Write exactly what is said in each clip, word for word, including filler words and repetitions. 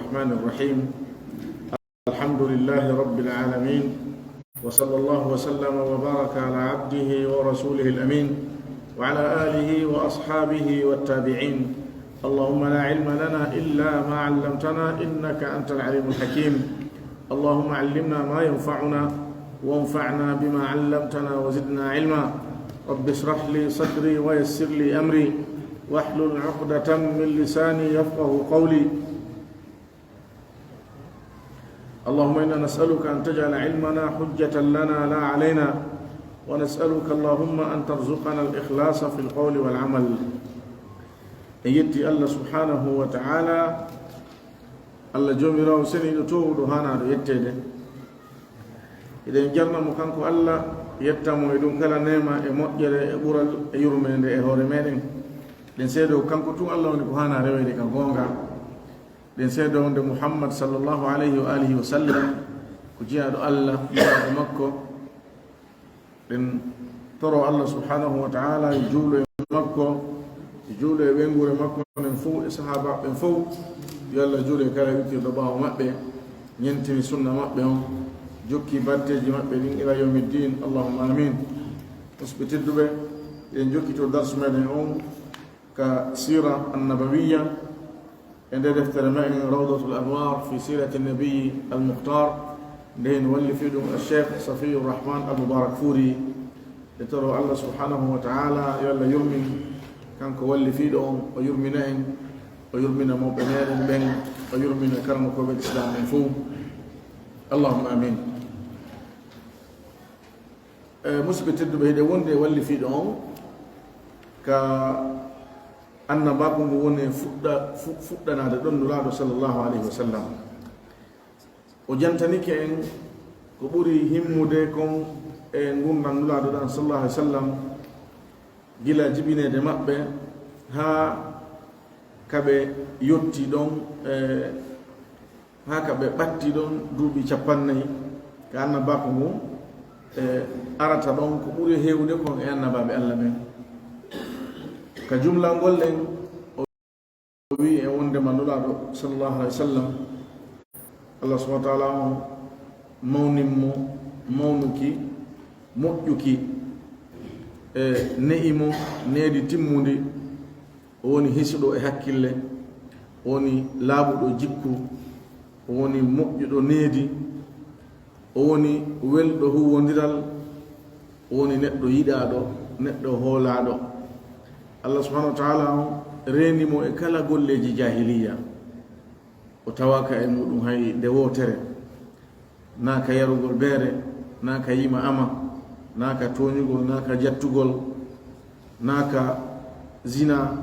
الرحمن الرحيم. الحمد لله رب العالمين، وصلى الله وسلم وبارك على عبده ورسوله الأمين، وعلى آله وأصحابه والتابعين. اللهم لا علم لنا إلا ما علمتنا، إنك أنت العليم الحكيم. اللهم علمنا ما ينفعنا، وانفعنا بما علمتنا، وزدنا علما. رب اشرح لي صدري، ويسر لي أمري، واحلل عقدة من لساني يفقه قولي. اللهم إنا نسألك أن تجعل علمنا حجة لنا لا علينا، ونسألك اللهم أن ترزقنا الإخلاص في القول والعمل. En yetti Allah subhanahu wa ta'ala, Allah Joomiraawo seniiɗo toowuɗo haanaaɗo yetteede. Eɗen jarna mo kanko Allah, yetta mo e ɗum kala neema e moƴƴere e ɓural e yurmeende e hoore meɗen. Ɗen seedo kanko tun Allah woni ko haanaa reweede ka goonga. Ɗen seedo wonde Muhammad sallallahu alayhi wa alihi wa sallam ko jiyaaɗo Allah, nulaaɗo makko. Ɗen toro Allah subhanahu wa ta'ala yo juulu e makko, yo juulu e ɓeynguure makko nden fow e sahaaba ɓen fow. Yo Allah juulu e kala wittirɗo ɓaawo maɓɓe, ñentini sunna maɓɓe on, jokki batteeji maɓɓe ɗin ila yawmi ddin. Allahumma amin. Musidɓe tedduɓe, eɗen jokkito darsu meɗen on ka siira annabawiyya e nde deftere meɗen Rawdatul Anwar fi sirati nabiyi al mukhtar, nde hino wallifi ɗum Cheikh Safiyu Rahman al Mubarak Furi. E toro Allah subhanahu wa ta'ala yo Allah yurmin kanko wallifiiɗo on, o yurmina en, o yurmina mawɓe meɗen ɓen, o yurmina karamokooɓe Islam en fow. Allahumma amin. E, musidɓe tedduɓe, hiɗen wondi e wallifiiɗo on ka annabaaku ngu woni fuɗɗa-, fu-, fuɗɗanaade ɗon Nulaaɗo sallallahu alayhi wa sallam. O jantanike en ko ɓuri himmude kon e ngurndan Nulaaɗo ɗan sallallahu alayhi wa sallam, gila jibineede maɓɓe haa ka ɓe yotti ɗon, e, haa ka ɓe ɓatti ɗon duuɓi cappannayi ka annabaaku ngun, e, arata ɗon ko ɓuri heewude kon e annabaaɓe Allah ɓen. Ka jumlangol ɗen, o wi'i en wondema Nulaaɗo sallallahu alayhi wa sallam, Allah subhanahu wa ta'ala on mawnin mo, mawnuki, moƴƴuki, e ne'i mo needi timmundi. O woni hisuɗo e hakkille, o woni laaɓuɗo jikku, o woni moƴƴuɗo needi, o woni welɗo huuwondiral, o woni neɗɗo yiɗaaɗo, neɗɗo hoolaaɗo. Allah subhanahu wa ta'ala on reeni mo e kala golleeji jahiliya. O tawaaka e muɗum hay nde wootere. Naa ka yarugol beere, naa ka yima ama, naa ka tooñugol, naa ka jattugol, naa ka zina,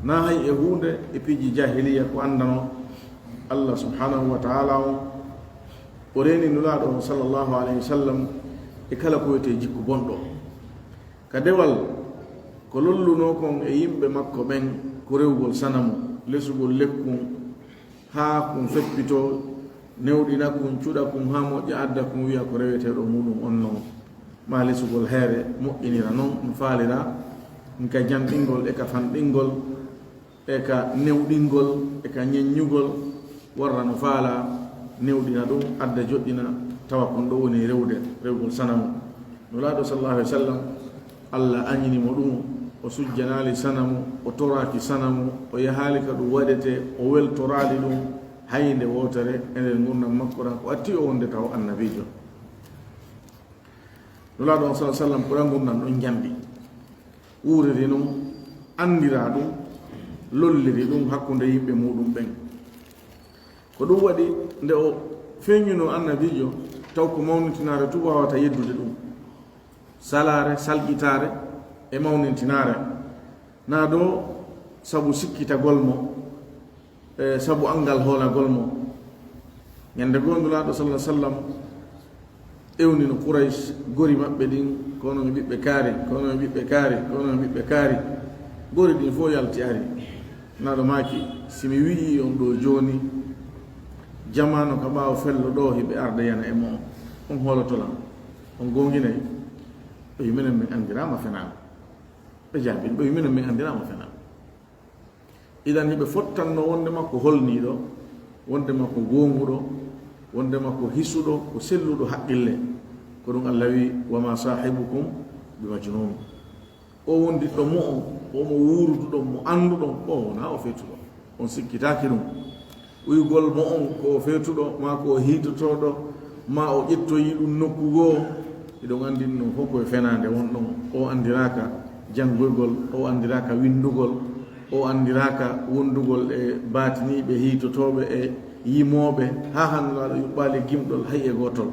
naa hay e huunde e piiji jahiliya ko anndanoo. Allah subhanahu wa ta'ala on, o reeni Nulaaɗo on sallallahu alayhi wa sallam e kala ko wiyetee jikku bonɗo. Ka dewal, ko lollunoo kon e yimɓe makko ɓen ko rewugol sanamu, lesugol lekkun, haa kun feppitoo, newɗina kun, cuɗa kun haa moƴƴa, adda kun, wi'a ko reweteeɗo muɗum on non. Maa lesugol heere, moƴƴinira non, no faalira, ka janɗingol e ka fanɗingol, e ka newɗingol, e ka ñeññugol, warra no faalaa, newɗina ɗum, adda joɗɗina, tawa kon ɗo woni rewde, rewgol sanamu. Nulaaɗo sallallahu alayhi wa sallam, Allah añini mo ɗum, o sujjanaali sanamu, o toraaki sanamu, o yahaali ka ɗum waɗetee, o weltoraali ɗum, hay nde wootere e nder ngurndan makko ɗan, ko atti o wonde taw annabiijo. Nulaaɗo on sallallahu alayhi wa sallam, ko ɗan ngurndan ɗon njambi, wuuriri ɗum, anndira ɗum, lolliri ɗum hakkunde yimɓe muɗum ɓen. Ko ɗum waɗi, nde o feeñunoo annabiijo, taw ko mawnintinaare tun waawata yeddude ɗum. Salaare, salƴitaare e mawnintinaare. Naa ɗoo sabu sikkitagol mo, e sabu anngal hoolagol mo. Ñande goo Nulaaɗo sallallahu alayhi wa sallam ewnino Quraysh gori maɓɓe ɗin, ko onon e ɓiɓɓe kaari, ko onon e ɓiɓɓe kaari, ko onon e ɓiɓɓe kaari. Gori ɗin fof yalti ari. Nulaaɗo maaki, si mi wi'ii on ɗoo jooni, jamaanu ka ɓaawo fello ɗoo hiɓe arda yana e mo'on. On hooloto lan? On goonginay? Ɓe wi'i, minen min anndiraama fenaande. Ɓe jaabii, ɓe wi'i, minen min anndiraama fenaande. Idan hiɓe fottanno wonde makko holniiɗo, Wondema ko goonguɗo, wondema ko hisuɗo, ko selluɗo haqqille. Ko ɗum Allah wi: "Wa ma sahibukum bi majnun." O wondiɗɗo mo on, o mo wuuruduɗon, mo annduɗon, o wona o feetuɗo. On sikkitaaki ɗum. Uyugol mo on ko o feetuɗo, ma ko o hiitotooɗo, ma o ƴettoyi ɗum nokku goo. Hiɗon anndi ɗum fof ko e fenaande wonɗon. O anndiraaka janngoygol, o anndiraaka winndugol, o anndiraaka wondugol e baatiniiɓe, hiitotooɓe e yimooɓe, haa hannde Nulaaɗo yuɓɓaali gimɗol hay e gootol.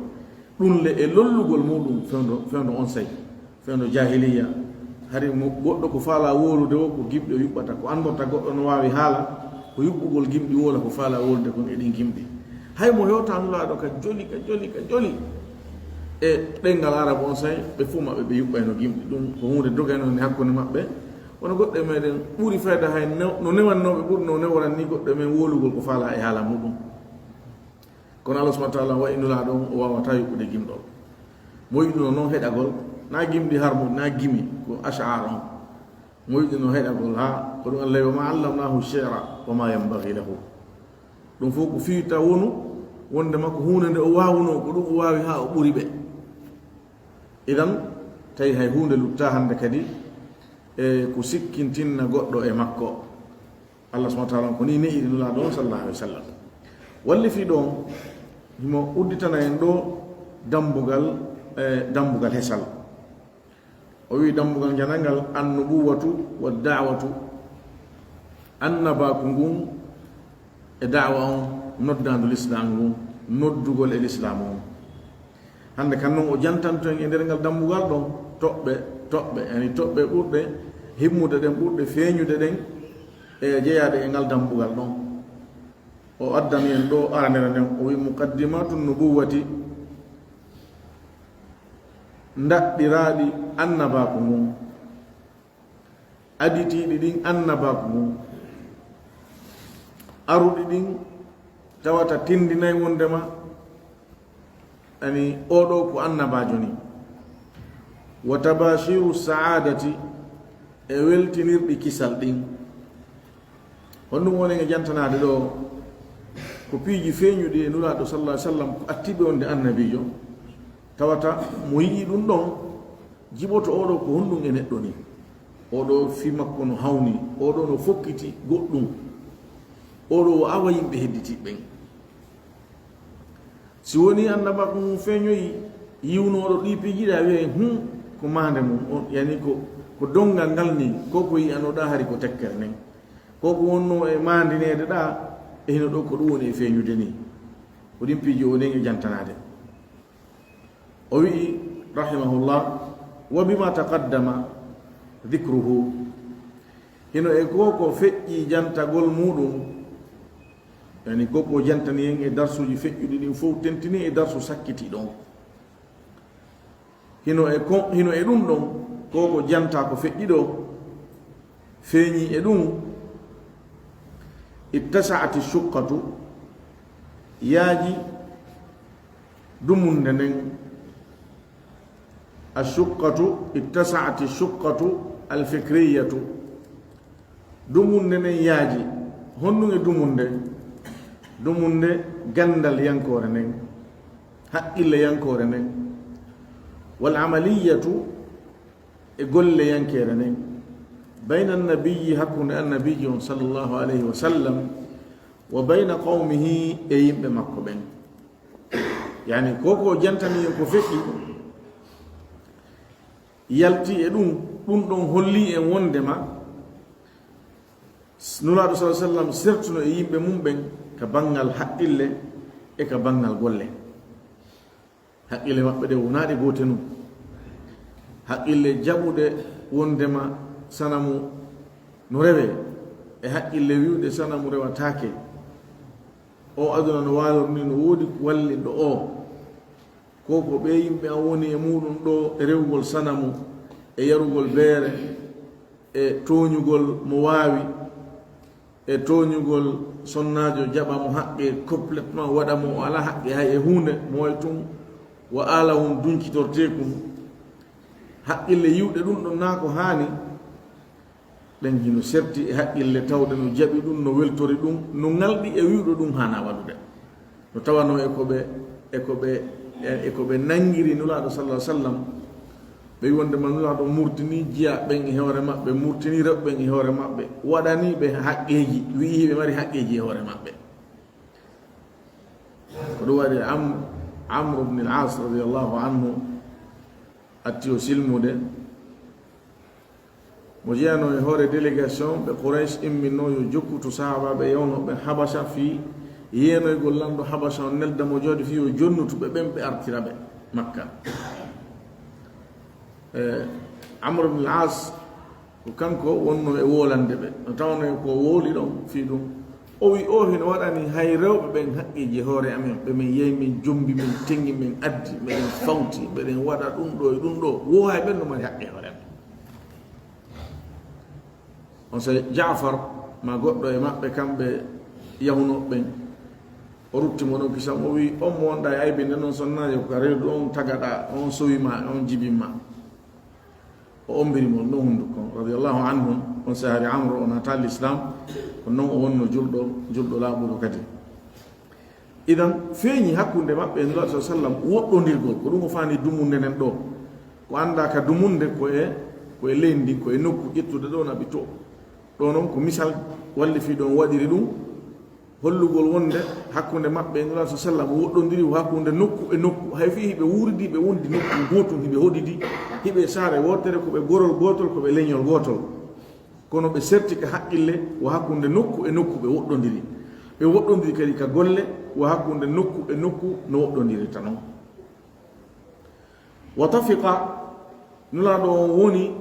Ɗum le e lollugol muɗum fewndo, fewndo on say. Fewndo jahiliya, hari mo goɗɗo ko faalaa wowlude o, ko gimɗi o yuɓɓata, ko anndorta goɗɗo no waawi haala, ko yuɓɓugol gimɗi wowla ko faalaa wowlude kon e ɗin gimɗi. Hay mo hewta Nulaaɗo ka joli, ka joli, ka joli. E ɗenngal Arabu on say, ɓe fof maɓɓe ɓe yuɓɓayno gimɗi. Ɗum ko huunde dogaynonde hakkunde maɓɓe. Kono goɗɗo e meɗen ɓuri fayda hay new-, no newannooɓe ɓuri no neworan ni goɗɗo e men wowlugol ko faalaa e haala muɗum. Kono Allah subhanahu wa ta'ala wa'i Nulaaɗo on, o waawataa yuɓɓude gimɗol. Mo yiɗuno noon heɗagol, na gimɗi harmuɗi, na gimi, ko ash'ar on. Mo yiɗuno heɗagol, haa ko ɗum Allah wi: "Wa ma allamnahu shi'ra wa ma yanbaghi lahu." Ɗum fof ko fii taw wonu, wonde makko huunde nde o waawunoo, ko ɗum o waawi haa o ɓuri ɓe. Idan, tawi hay huunde luttaa hannde kadi, e ko sikkintinna goɗɗo e makko. Allah subhanahu wa ta'ala ko ni ne'iri Nulaaɗo on sallallahu alaihi wasallam. Walli fii ɗon, himo udditana en ɗo dambugal, eh, dambugal hesal. O wi dambugal njanangal: "Annubuwatu wa da'watu." Annabaaku ngun e da'wa on, noddaandu Lislaam ngun, noddugol e Lislaam on. Hannde kan non o jantanto en e nder ngal dambugal ɗon, toɓɓe, toɓɓe, yani toɓɓe ɓurɗe himmude ɗen, ɓurɗe feeñude ɗen, e jeyaaɗe e ngal dambugal ɗon. O addani en ɗo aranere nden, o wi: "Muqaddimatu nubuwati", ndaɗɗiraaɗi annabaaku ngun. Aditiiɗi ɗin annabaaku ngun. Aruɗi ɗin tawata tindinay wondema ani oɗo ko annabaajo ni. Wa tabashiru sa'adati, e weltinirɗi kisal ɗin. Honɗum woni e jantanaade ɗo? Ko piiji feeñuɗi e Nulaaɗo sallallahu alaihi wasallam, ko attiɓe wonde annabiijo. Tawata mo yi'i ɗum ɗon, jiɓoto oɗo ko honɗum e neɗɗo ni. Oɗo fii makko no hawni, oɗo no fokkiti goɗɗum. Oɗo o awa yimɓe hedditiiɓe ɓen. Si woni annabaaku ngun feeñoyi, yiwnooɗo ɗi piiji ɗa, wi'ay, "Hum, ko maande mum, on, yani ko, ko donngal ngal ni, ko ko yi'anoɗa hari ko tekkere nden. Ko ko wonno e maandineede ɗa, e hino ɗo ko ɗum woni e feeñude ni." Ko ɗin piiji o nden e jantanaade. O wi'i, rahimahullah: "Wa bima taqaddama dhikruhu." Hino e ko ko feƴƴi jantagol muɗum, yani ko ko jantani en e darsuuji feƴƴuɗi ɗin fow, tentini e darsu sakkitiiɗo on. Hino e ko, hino e ɗum ɗon, ko ko jantaa ko feƴƴi ɗo, feeñi e ɗum, ittasa'ati shuqqatu, yaaji dumunde nden, ashuqqatu, ittasa'ati shuqqatu alfikriyatu. Dumunde nden yaaji. Honɗum e dumunde? Dumunde ganndal yankoore nden, haqqille yankoore nden, wal amaliyatu, e golle yankeere nden, bayna annabiyyi, hakkunde annabiijo on sallallahu alayhi wa sallam, wa bayna qawmihi, e yimɓe makko ɓen. Yani, ko ko jantani en ko feƴƴi, yalti e ɗum, ɗum ɗon holli en wondema Nulaaɗo sallallahu alaihi wasallam sertuno e yimɓe mum ɓen ka banngal haqqille e ka banngal golle. Haqqille maɓɓe ɗe wonaa ɗe goote nun. Haqqille jaɓuɗe wondema sanamu no rewee, e haqqille wi'uɗe sanamu rewataake. O aduna no waalori ni, no woodi wallinɗo o. Ko ko ɓee yimɓe an woni e muuɗum ɗoo, e rewugol sanamu, e yarugol beere, e tooñugol mo waawi, e tooñugol sonnaajo, jaɓa mo haqqe complètement, waɗa mo o alaa haqqe hay e huunde, mo wayi tun wa aala on dunkitorteekum. Haqqille yi'uɗe ɗum ɗon naa ko haani, Ɗen hino serti e haqqille tawde no jaɓi ɗum, no weltori ɗum, no ŋalɗi e wi'uɗo ɗum haanaa waɗude. No tawanoo e ko ɓe, e ko ɓe, e, e ko ɓe nanngiri Nulaaɗo sallallaahu alayhi wa sallam, ɓe wi'i wonde ma Nulaaɗo murtini jiyaaɓe ɓen e hoore maɓɓe, murtini rewɓe ɓen e hoore maɓɓe, waɗani ɓe haqqeeji, wi'i hiɓe mari haqqeeji e hoore maɓɓe. Ko ɗum waɗi Am-, Amr ibn al-As radiyallahu anhu atti o silmude. Mo jeyanoo e hoore délégation ɓe Quraysh imminoo yo jokkutu sahaabaaɓe yawnooɓe Habasha fii yeenoygol lanɗo Habasha on nelda mo jooɗi fii yo jonnutu ɓe ɓen ɓe artira ɓe Makka. E, Amr ibn al-As ko kanko wonnoo e woolande ɓe. No tawnoo ko wooli ɗon fii ɗum. O wi o hino waɗani hay rewɓe ɓen haqqeeji e hoore amen, ɓe men yehi men jombi, men teŋi, men addi, meɗen fawti, meɗen waɗa ɗum ɗo e ɗum ɗo. Wo hay ɓen no mari haqqe e hoore amen. On saa'i Jaafar, ma goɗɗo e maɓɓe kamɓe yahunooɓe ɓen, o rutti mo ɗon kisan, o wi, "On mo wonɗa e aybinde non sonnaajo ka reedu on tagaɗa, on sowi ma, on jibin ma." O ombiri mo non hunduko, radiyallahu anhum, on saa'i hari Amru o naata Lislaam, ko non o wonno julɗo, julɗo laaɓuɗo kadi. Idan, feeñi hakkunde maɓɓe e Nulaaɗo sallallaahu alayhi wa sallam woɗɗondirgol, ko ɗum o faani dumunde nden ɗo. Ko anndaa ka dumunde ko e, ko e leydi ndin, ko e nokku ƴettude ɗo naɓi to. Ɗo non ko misal wallifii ɗon waɗiri ɗum, hollugol wonde hakkunde maɓɓe e Nulaaɗo sallallaahu alayhi wa sallam woɗɗondiri ko hakkunde nokku e nokku. Hay fii hiɓe wuuridi, ɓe wondi nokku gootun, hiɓe hoɗidi, hiɓe saare wootere, ko ɓe gorol gootol, ko ɓe leñol gootol. Kono ɓe serti ka haqqille wo hakkunde nokku e nokku ɓe woɗɗondiri. Ɓe woɗɗondiri kadi ka golle wo hakkunde nokku e nokku no woɗɗondirirta non. Wa tafiqa, Nulaaɗo on woni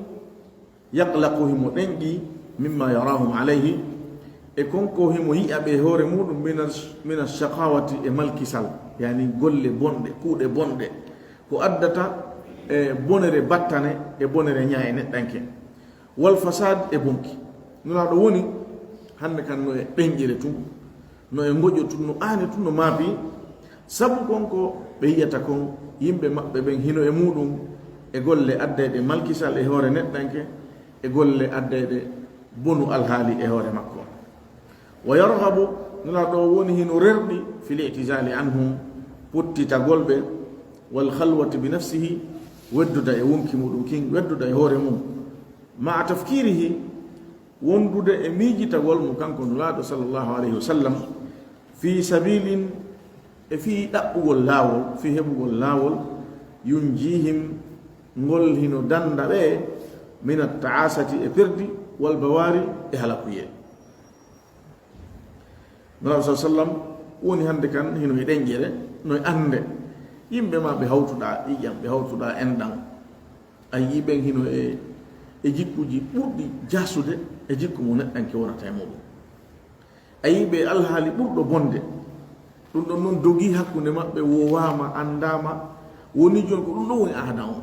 yaqlaqu himo ɗenƴi mimma yarahum alayhi, e kon ko himo yi'a ɓe hoore muɗum mina, mina shaqawati e malkisal, yani golle bonɗe, kuuɗe bonɗe, ko addata e bonere battane e bonere ñaa e neɗɗanke. Wal fasad e bonki. Nulaaɗo woni hannde kan no e ɗenƴere tun, no e ngoƴo tun, no aani tun, no maapi. Sabu kon ko ɓe yi'ata kon, yimɓe maɓɓe ɓen hino e muɗum e golle addayɗe malkisal e hoore neɗɗanke, e golle addayɗe bonu alhaali e hoore makko. Wa yarghabu, Nulaaɗo woni hino rerɗi fil i'tizali anhum, pottitagol ɓe, wal khalwati bi nafsihi, wedduda e wonki muɗum kin, wedduda e hoore mum. Ma'a tafkirihi, wondude e miijitagol mo kanko Nulaaɗo sallallaahu alayhi wa sallam, fii sabilin, e fii ɗaɓɓugol laawol, fii heɓugol laawol, yunjiihim, ngol hino dannda ɓe, min at-ta'asati, e perdi, wal bawaari, e halakuyee. Nulaaɗo sallallaahu alayhi wa sallam woni hannde kan hino e ɗenƴere, no e annde. Yimɓe ma ɓe hawtuɗaa ƴiƴam, ɓe hawtuɗaa enɗam. A yi'ii ɓen hino e, e jikkuuji ɓurɗi jaasude e jikku mo neɗɗanke wonata e muɗum. A yi'ii ɓe e alhaali ɓurɗo bonde. Ɗum ɗon non dogii hakkunde maɓɓe, woowaama, anndaama, woni jooni ko ɗum ɗon woni aada on.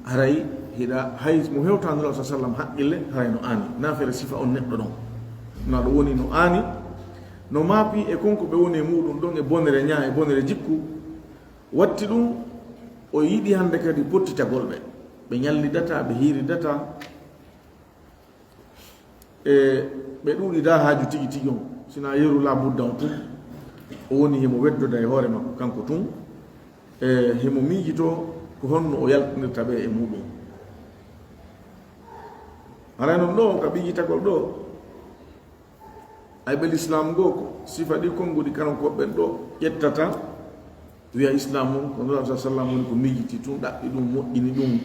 Haray hiɗa, hay mo hewtaa Nulaaɗo sallallaahu alayhi wa sallam haqqille, haray no aani. Naafere sifa on neɗɗo ɗon. Nulaaɗo woni no aani, no maapi e kon ko ɓe woni e muɗum ɗon e bonere ñaa e bonere jikku. Watti ɗum, o yiɗi hannde kadi pottitagol ɓe. Ɓe ñallidataa, ɓe hiiridataa. E ɓe ɗuuɗidaa haaju tigi tigi on. Sinaa yeru laa budda on tun, o woni himo weddoda e hoore makko kanko tun. E himo miijitoo ko honno o yaltinirta ɓe e muɗum. Haray non ɗo, ka ɓijitagol ɗo, ay ɓe lislaam goo ko sifa ɗi konnguɗi karankooɓe ɓen ɗo ƴettata, wi'a islaam on, ko Nulaaɗo sallallaahu alayhi wa sallam woni ko miijiti tun, ɗaɓɓi ɗum, moƴƴini ɗum,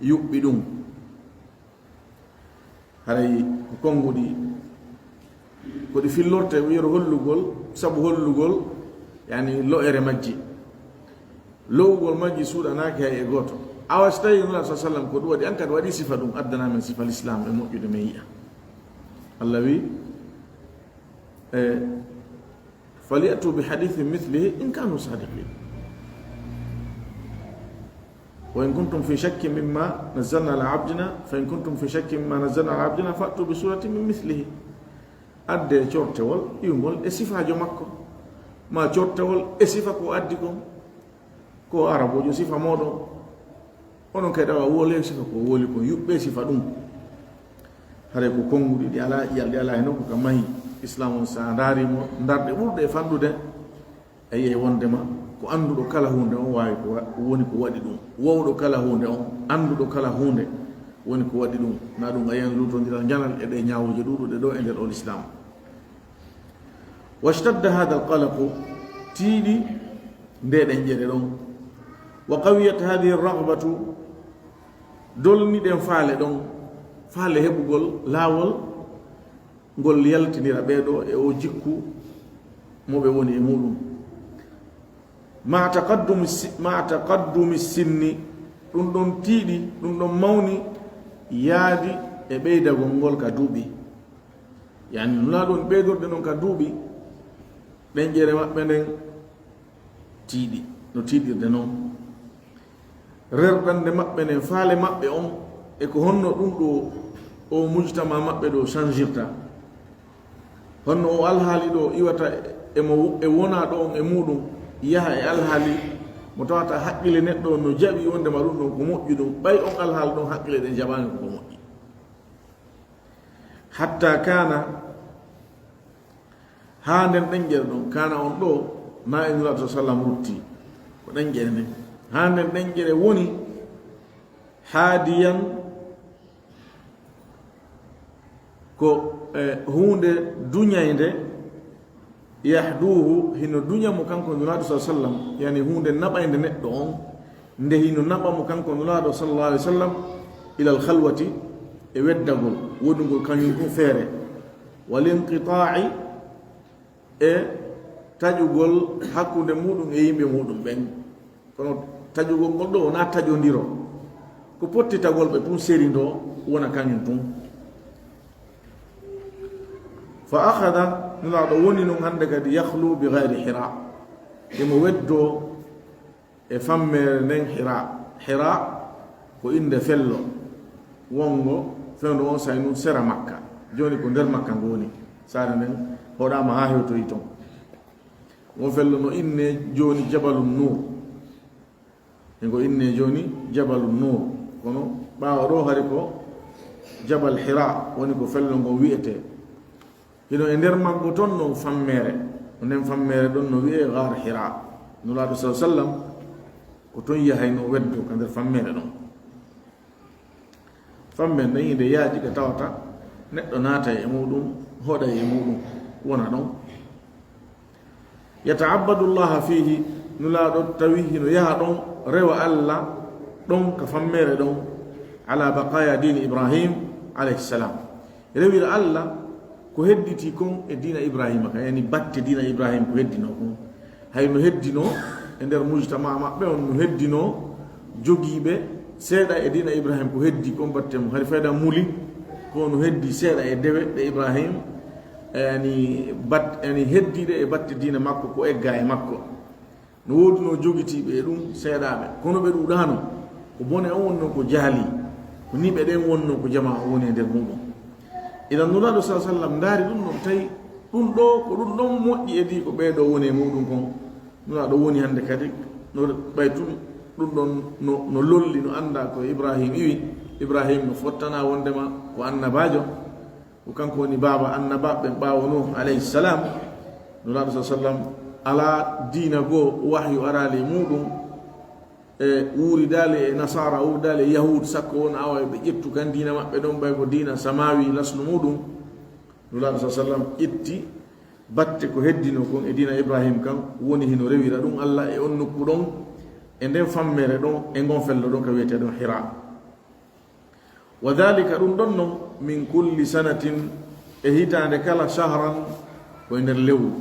yuɓɓi ɗum. Haray ko konnguɗi, ko ɗi fillorte, yeru hollugol, sabu hollugol, yani, lo'ere majji. Lo'ugol majji suuɗanaaki hay e gooto. Awa si tawii Nulaaɗo sallallaahu alayhi wa sallam ko ɗum waɗi, an kadi waɗi sifa ɗum, addana men sifa lislaam e moƴƴude men yi'a. Allah wi, e, "Falya'tu bi hadithin mithlihi in kanu sadiqin. Wa in kuntum fi shakkin mimma nazzalna ala abdina, fa in kuntum fi shakkin mimma nazzalna ala abdina, fa'tu bi suratin min mithlihi." Addee cortewol iwngol e sifaajo makko, maa cortewol e sifa ko addi kon, ko araboojo sifa mooɗon. Onon kadi awa woolee sifa ko wooli kon, yuɓɓee sifa ɗum. Haray ko konnguɗi, ɗi alaa ƴi'al, ɗi alaa e nokku ka mahi. Islaam on, so a ndaari mo, ndarɗe ɓurɗe e fanɗude, a yi'ay wondema ko annduɗo kala huunde, on waawi ko wa-, woni ko waɗi ɗum. Wowɗo kala huunde on, annduɗo kala huunde, woni ko waɗi ɗum. Na ɗum a yi'an luutondiral njanal e ɗee ñaawuuje ɗuuɗuɗe ɗoo e nder o Lislaam. واشتد هذا القلق, tiiɗi ndee ɗenƴere ɗon. وقويت هذه الرغبة, dolni ɗen faale ɗon, faale heɓugol laawol ngol yaltinira ɓee ɗoo e oo jikku mo ɓe woni e muuɗum. مع تقدم الس-، مع تقدم السن, ɗum ɗon tiiɗi, ɗum ɗon mawni yaadi e ɓeydagol ngol ka duuɓi. Yani, Nulaaɗo on ɓeydorde non ka duuɓi, ɗenƴere maɓɓe nden tiiɗi, no tiiɗirde non. Rerɗande maɓɓe nden, faale maɓɓe on, e ko honno ɗum ɗoo o mujtama maɓɓe ɗoo changirta. Honno o alhaali ɗoo iwata e mo, e wonaaɗo on e muuɗum, yaha e alhaali mo tawata haqqille neɗɗo on no jaɓi wondema ɗum ɗon ko moƴƴi ɗum, ɓay on alhaali ɗon haqqille ɗen jaɓaani ko ko moƴƴi. حتى كان, haa nden ɗenƴere ɗon, kaana on ɗoo, na e Nulaaɗo sa sallam rutti, ko ɗenƴere nden. Haa nden ɗenƴere woni, حاديا, ko, e, huunde duñaynde, يحدوه, hino duña mo kanko Nulaaɗo sa sallam, yani huunde naɓaynde neɗɗo on, nde hino naɓa mo kanko Nulaaɗo sallallahu alayhi wa sallam, إلى الخلوة, e weddagol, wonugol kañum ɗum feere, والانقطاع, e taƴugol hakkunde muuɗum e yimɓe muuɗum ɓen. Kono taƴugol ngol ɗoo wonaa taƴondiro, ko pottitagol ɓe tun, serindoo, wona kañum tun. فأخذ, Nulaaɗo woni non hannde kadi, يخلو بغار حراء, himo weddoo e fammeere nden Hira. Hira ko innde fello wonngo, fewndo on saa'i nun sera Makka. Jooni ko nder Makka ngo woni. Saare nden hoɗaama haa hewtoyi ton. Ngon fello no innee jooni Jabalu Nuur. Ngo innee jooni Jabalu Nuur. Kono ɓaawo ɗoo hari ko Jabal Hira woni ko fello ngon wi'etee. Hino e nder maggo ton non fammeere. Nden fammeere ɗon no wi'ee Gaar Hira. Nulaaɗo sallallahu alaihi wasallam ko ton yahaynoo weddoo ka nder fammeere ɗon. Fammeere nden hinde yaaji ka tawata neɗɗo naatay e muuɗum, hoɗay e muuɗum, wona ɗon. Yata'abbadu Allaha fiihi, Nulaaɗo tawi hino yaha ɗon, rewa Alla ɗon ka fammeere ɗon, ala baqaya diini Ibrahim alayhi salam. Rewira Alla ko hedditii kon e diina Ibrahima kan, yani batte diina Ibrahim ko heddinoo kon. Hay no heddinoo e nder mujtama maɓɓe on, no heddinoo jogiiɓe seeɗa e diina Ibrahim ko heddi kon batte mum. Hari fayda muli ko no heddi seeɗa e dewe ɗe Ibrahim, e yani bat-, yani heddiiɗe e batte diina makko ko egga e makko. No woodunoo jogitiiɓe e ɗum seeɗaaɓe, kono ɓe ɗuuɗaano. Ko bone on wonnoo ko jaalii, ko niɓe ɗen wonnoo ko jamaa on woni e nder muuɗum. Idan Nulaaɗo sallallaahu alayhi wa sallam ndaari ɗum ɗon, tawi ɗum ɗoo, ko ɗum ɗon moƴƴi e dii ko ɓee ɗoo woni e muuɗum kon. Nulaaɗo woni hannde kadi, no ɓay tun ɗum ɗon no, no lolli, no anndaa ko Ibrahim iwi. Ibrahim no fottana wonndema ko annabaajo. Ko kanko woni baaba annabaaɓe ɓaawo Nuh alayhi salam. Nulaaɗo sallallaahu alayhi wa sallam alaa diina goo wahyu araali e muuɗum, e wuuridaali e nasaara, wuuridaali e yahuud, sakko won awa ɓe ƴettu kan diina maɓɓe ɗon, ɓay ko diina samaawi laslu muuɗum. Nulaaɗo sallallaahu alayhi wa sallam ƴetti batte ko heddinoo kon e diina Ibrahim kan, woni hino rewira ɗum Alla e on nokku ɗon, e nden fammeere ɗon, e ngon fello ɗon ka wi'etee ɗon Hira. Wa dhalika, ɗum ɗon non, min kulli sanatin, e hitaande kala, shahran, ko e nder lewru.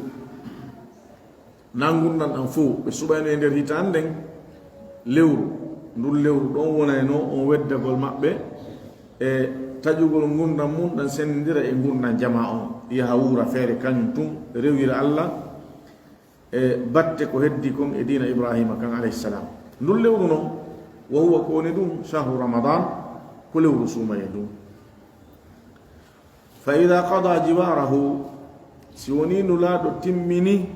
Na ngurndan ɗan fow, ɓe suɓayno e nder hitaande nden lewru. Ndun lewru ɗon wonaynoo on weddagol maɓɓe e taƴugol ngurndan mun ɗan, senndindira e ngurndan jamaa on, yaha wuura feere kañum tun, rewira Alla, e batte ko heddi kon e diina Ibrahima kan alayhi salam. Ndun lewru non, wa huwa, ko woni ɗum, shahru Ramadan, ko lewru suumayee ndun. Fa idha qada jiwarahu, si woni Nulaaɗo timmini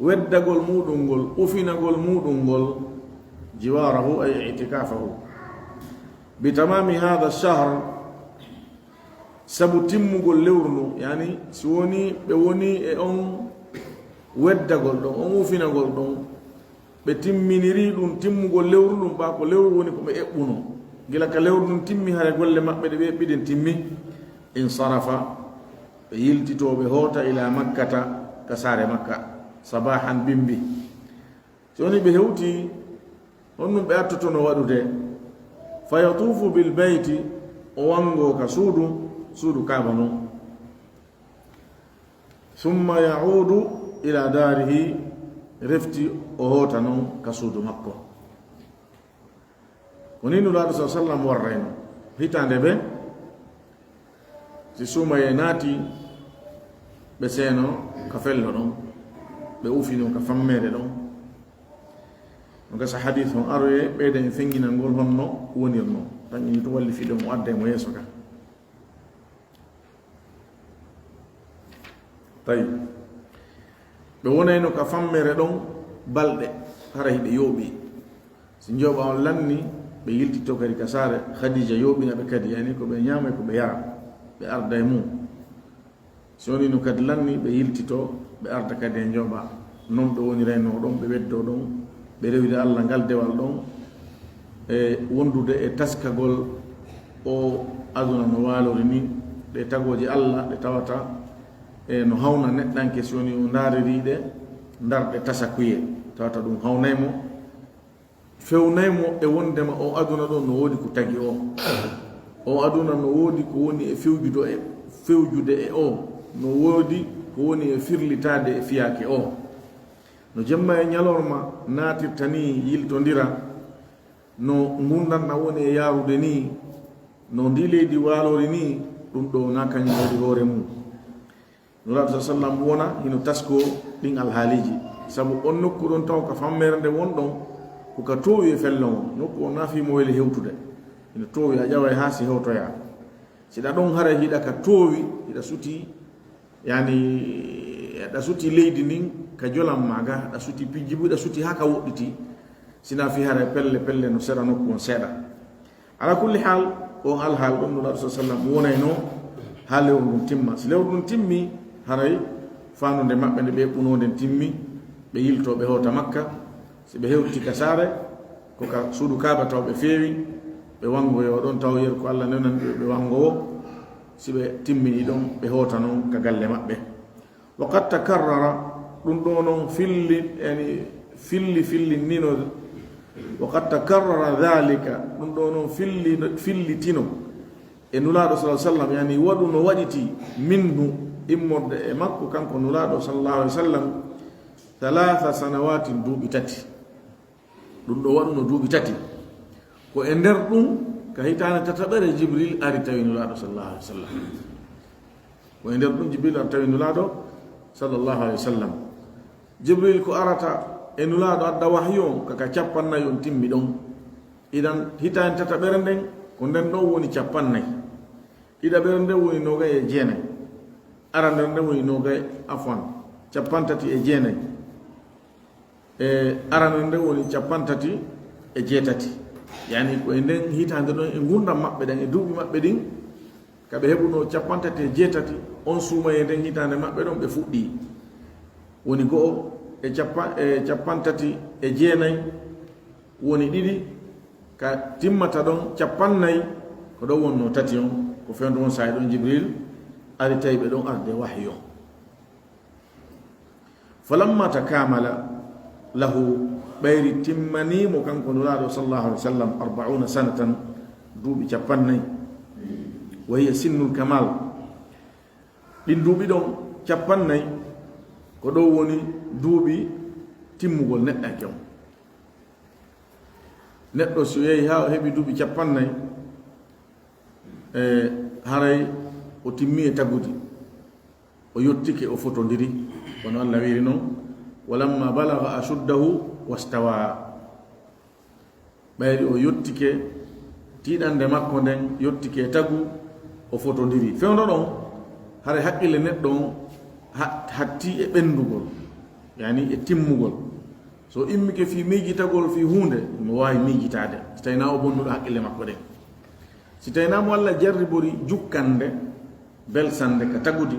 weddagol muuɗum ngol, ufinagol muuɗum ngol, jiwarahu ay i'tikafahu, bi tamami hadha shahr, Sabu timmugol lewru ndun, yani, si woni ɓe woni e on weddagol ɗon, on ufinagol ɗon, ɓe timminiri ɗum timmugol lewru ndun, ɓa ko lewru woni ko ɓe eɓɓuno. Gila ka lewru ndun timmi, hare golle maɓɓe ɗe ɓe eɓɓiɗen timmi, insarafa, ɓe yiltitoo, ɓe hoota ila Makkata, ka saare Makka, sabahan bimbi. Si woni ɓe hewti, honɗum ɓe attotono waɗude? Fa yatufu bil bayti, o wango ka suudu, suudu Kaaba non. Summa yaudu ila darihi, refti o hoota non ka suudu makko. Ko ni Nulaaɗo sa sallam warrayno. Hitaande ɓe, si suumayee naati, ɓe seeno ka fello ɗon, ɓe ufino ka fammeere ɗon. No gasa hadis on aroye, ɓeyden e feŋŋinangol honno wonirno. Tan ini to walli fiɗo mo adda e mo yeeso ka. Tawi ɓe wonayno ka fammeere ɗon balɗe, hara hiɓe yooɓi. Si njooɓa on lanni, ɓe yiltito kadi ka saare Khadija, yooɓina ɓe kadi, yani ko ɓe ñaama e ko ɓe yara, ɓe arda e mum. Si woni no kadi lanni, ɓe yiltito, ɓe arda kadi e njooɓa. Non ɓe wonirayno ɗon, ɓe ɓeddo ɗon, ɓe rewida Allah ngal dewal ɗon, e wondude e taskagol o aduna no waalori ni, ɗe tagooje Allah ɗe tawata e no hawna neɗɗanke, si woni o ndaariri ɗe, ndarɗe tasa kuye, tawata ɗum hawnay mo, fewnay mo e wondema o aduna ɗo no woodi ko tagi o. O aduna no woodi ko woni e fewjudo e, fewjude e o, no woodi ko woni e firlitaade e fiyaake o. No jemma e ñalorma naatirta ni, yiltondira, no ngurndan ɗan woni e yaarude ni, no ndi leydi waalori ni, ɗum ɗo na kañum waɗi hoore mum. Nulaaɗo sa sallam wona hino taskoo ɗin alhaaliiji, sabu on nokku ɗon taw ka fammeere nde won ɗon, ko ka toowi e fello on. Nokku on na fii mo weli hewtude, hino toowi, a ƴaway haa si hewtoyaa. Si ɗa ɗon haray hiɗa ka toowi, hiɗa suti, yani, hiɗa suti leydi ndin ka jolam maaga, hiɗa suti pijji bu, hiɗa suti haa ka woɗɗiti, si na fii haray pelle pelle no seeɗa nokku on seeɗa. Ala kulli haal, on alhaal ɗon Nulaaɗo sa sallam wonayno haa lewru ndun timma. Si lewru ndun timmi, haray faanunde maɓɓe nde ɓe eɓɓunoo nden timmi, ɓe yiltoo, ɓe hoota Makka. Si ɓe hewti ka saare, ko ka suudu Kaaba taw ɓe feewi, ɓe wangoyoo ɗon taw yeru ko Allah newnan ɓe, ɓe wangowo. Si ɓe timmini ɗon, ɓe hoota non ka galle maɓɓe. Wa qad takarrara, ɗum ɗo non filli, yani, filli, fillinnino. Wa qad takarrara dhalika, ɗum ɗo non filli, fillitino e Nulaaɗo sallallahu alaihi wasallam, yani, waɗu no waɗiti minhu, immorde e makko kanko Nulaaɗo sallallahu alaihi wasallam, thalatha sanawatin, duuɓi tati. Ɗum ɗo waɗuno duuɓi tati. Ko e nder ɗum, ka hitaande tataɓere, Jibril ari tawi Nulaaɗo sallallahu alaihi wasallam. Ko e nder ɗum Jibril ari tawi Nulaaɗo sallallahu alaihi wasallam. Jibril ko arata e Nulaaɗo adda wahyu on, ka, ka cappannayi on timmi ɗon. Idan hitaande tataɓere nden, ko nden ɗon woni cappannayi. Ɗiɗaɓere nden woni noogay e jeenayi. Aranere nden woni noogay, afwan, cappanɗe tati e jeenayi. E aranere nden woni cappanɗe tati e jeetati. Yani ko e nden hitaande ɗon, e ngurndan maɓɓe ɗan, e duuɓi maɓɓe ɗin, ka ɓe heɓunoo cappanɗe tati e jeetati, on suumayee nden hitaande maɓɓe ɗon ɓe fuɗɗii. Woni go'o e cappa-, e cappanɗe tati e jeenayi, woni ɗiɗi, ka timmata ɗon cappannayi, ko ɗon wonnoo tati on, ko fewndo on saa'i ɗon Jibril ari tawi ɓe ɗon arde wahyu on. Falamma takamala lahu, ɓayri timmanii mo kanko Nulaaɗo sallallahu alaihi wasallam, arba'una sanatan, duuɓi cappannayi, wa hiya sinnul kamal. Ɗin duuɓi ɗon cappannayi, ko ɗo woni duuɓi timmugol neɗɗanke on. Neɗɗo si o yehi haa o heɓi duuɓi cappannayi, e haray o timmi e tagudi. O yottike, o fotondiri, kono Allah wiiri non, "Walamma balagha ashuddahu wastawa." Ɓayri o yottike, tiiɗande makko nden yottike tagu, o fotondiri. Fewndo ɗon, hara haqqille neɗɗo on ha-, hatti e ɓendugol, yani e timmugol. So immike fii miijitagol fii huunde, mo waawi miijitaade, si tawi na o bonnuɗo haqqille makko ɗen. Si tawi na mo Allah jarribori jukkande, belsannde ka tagudi.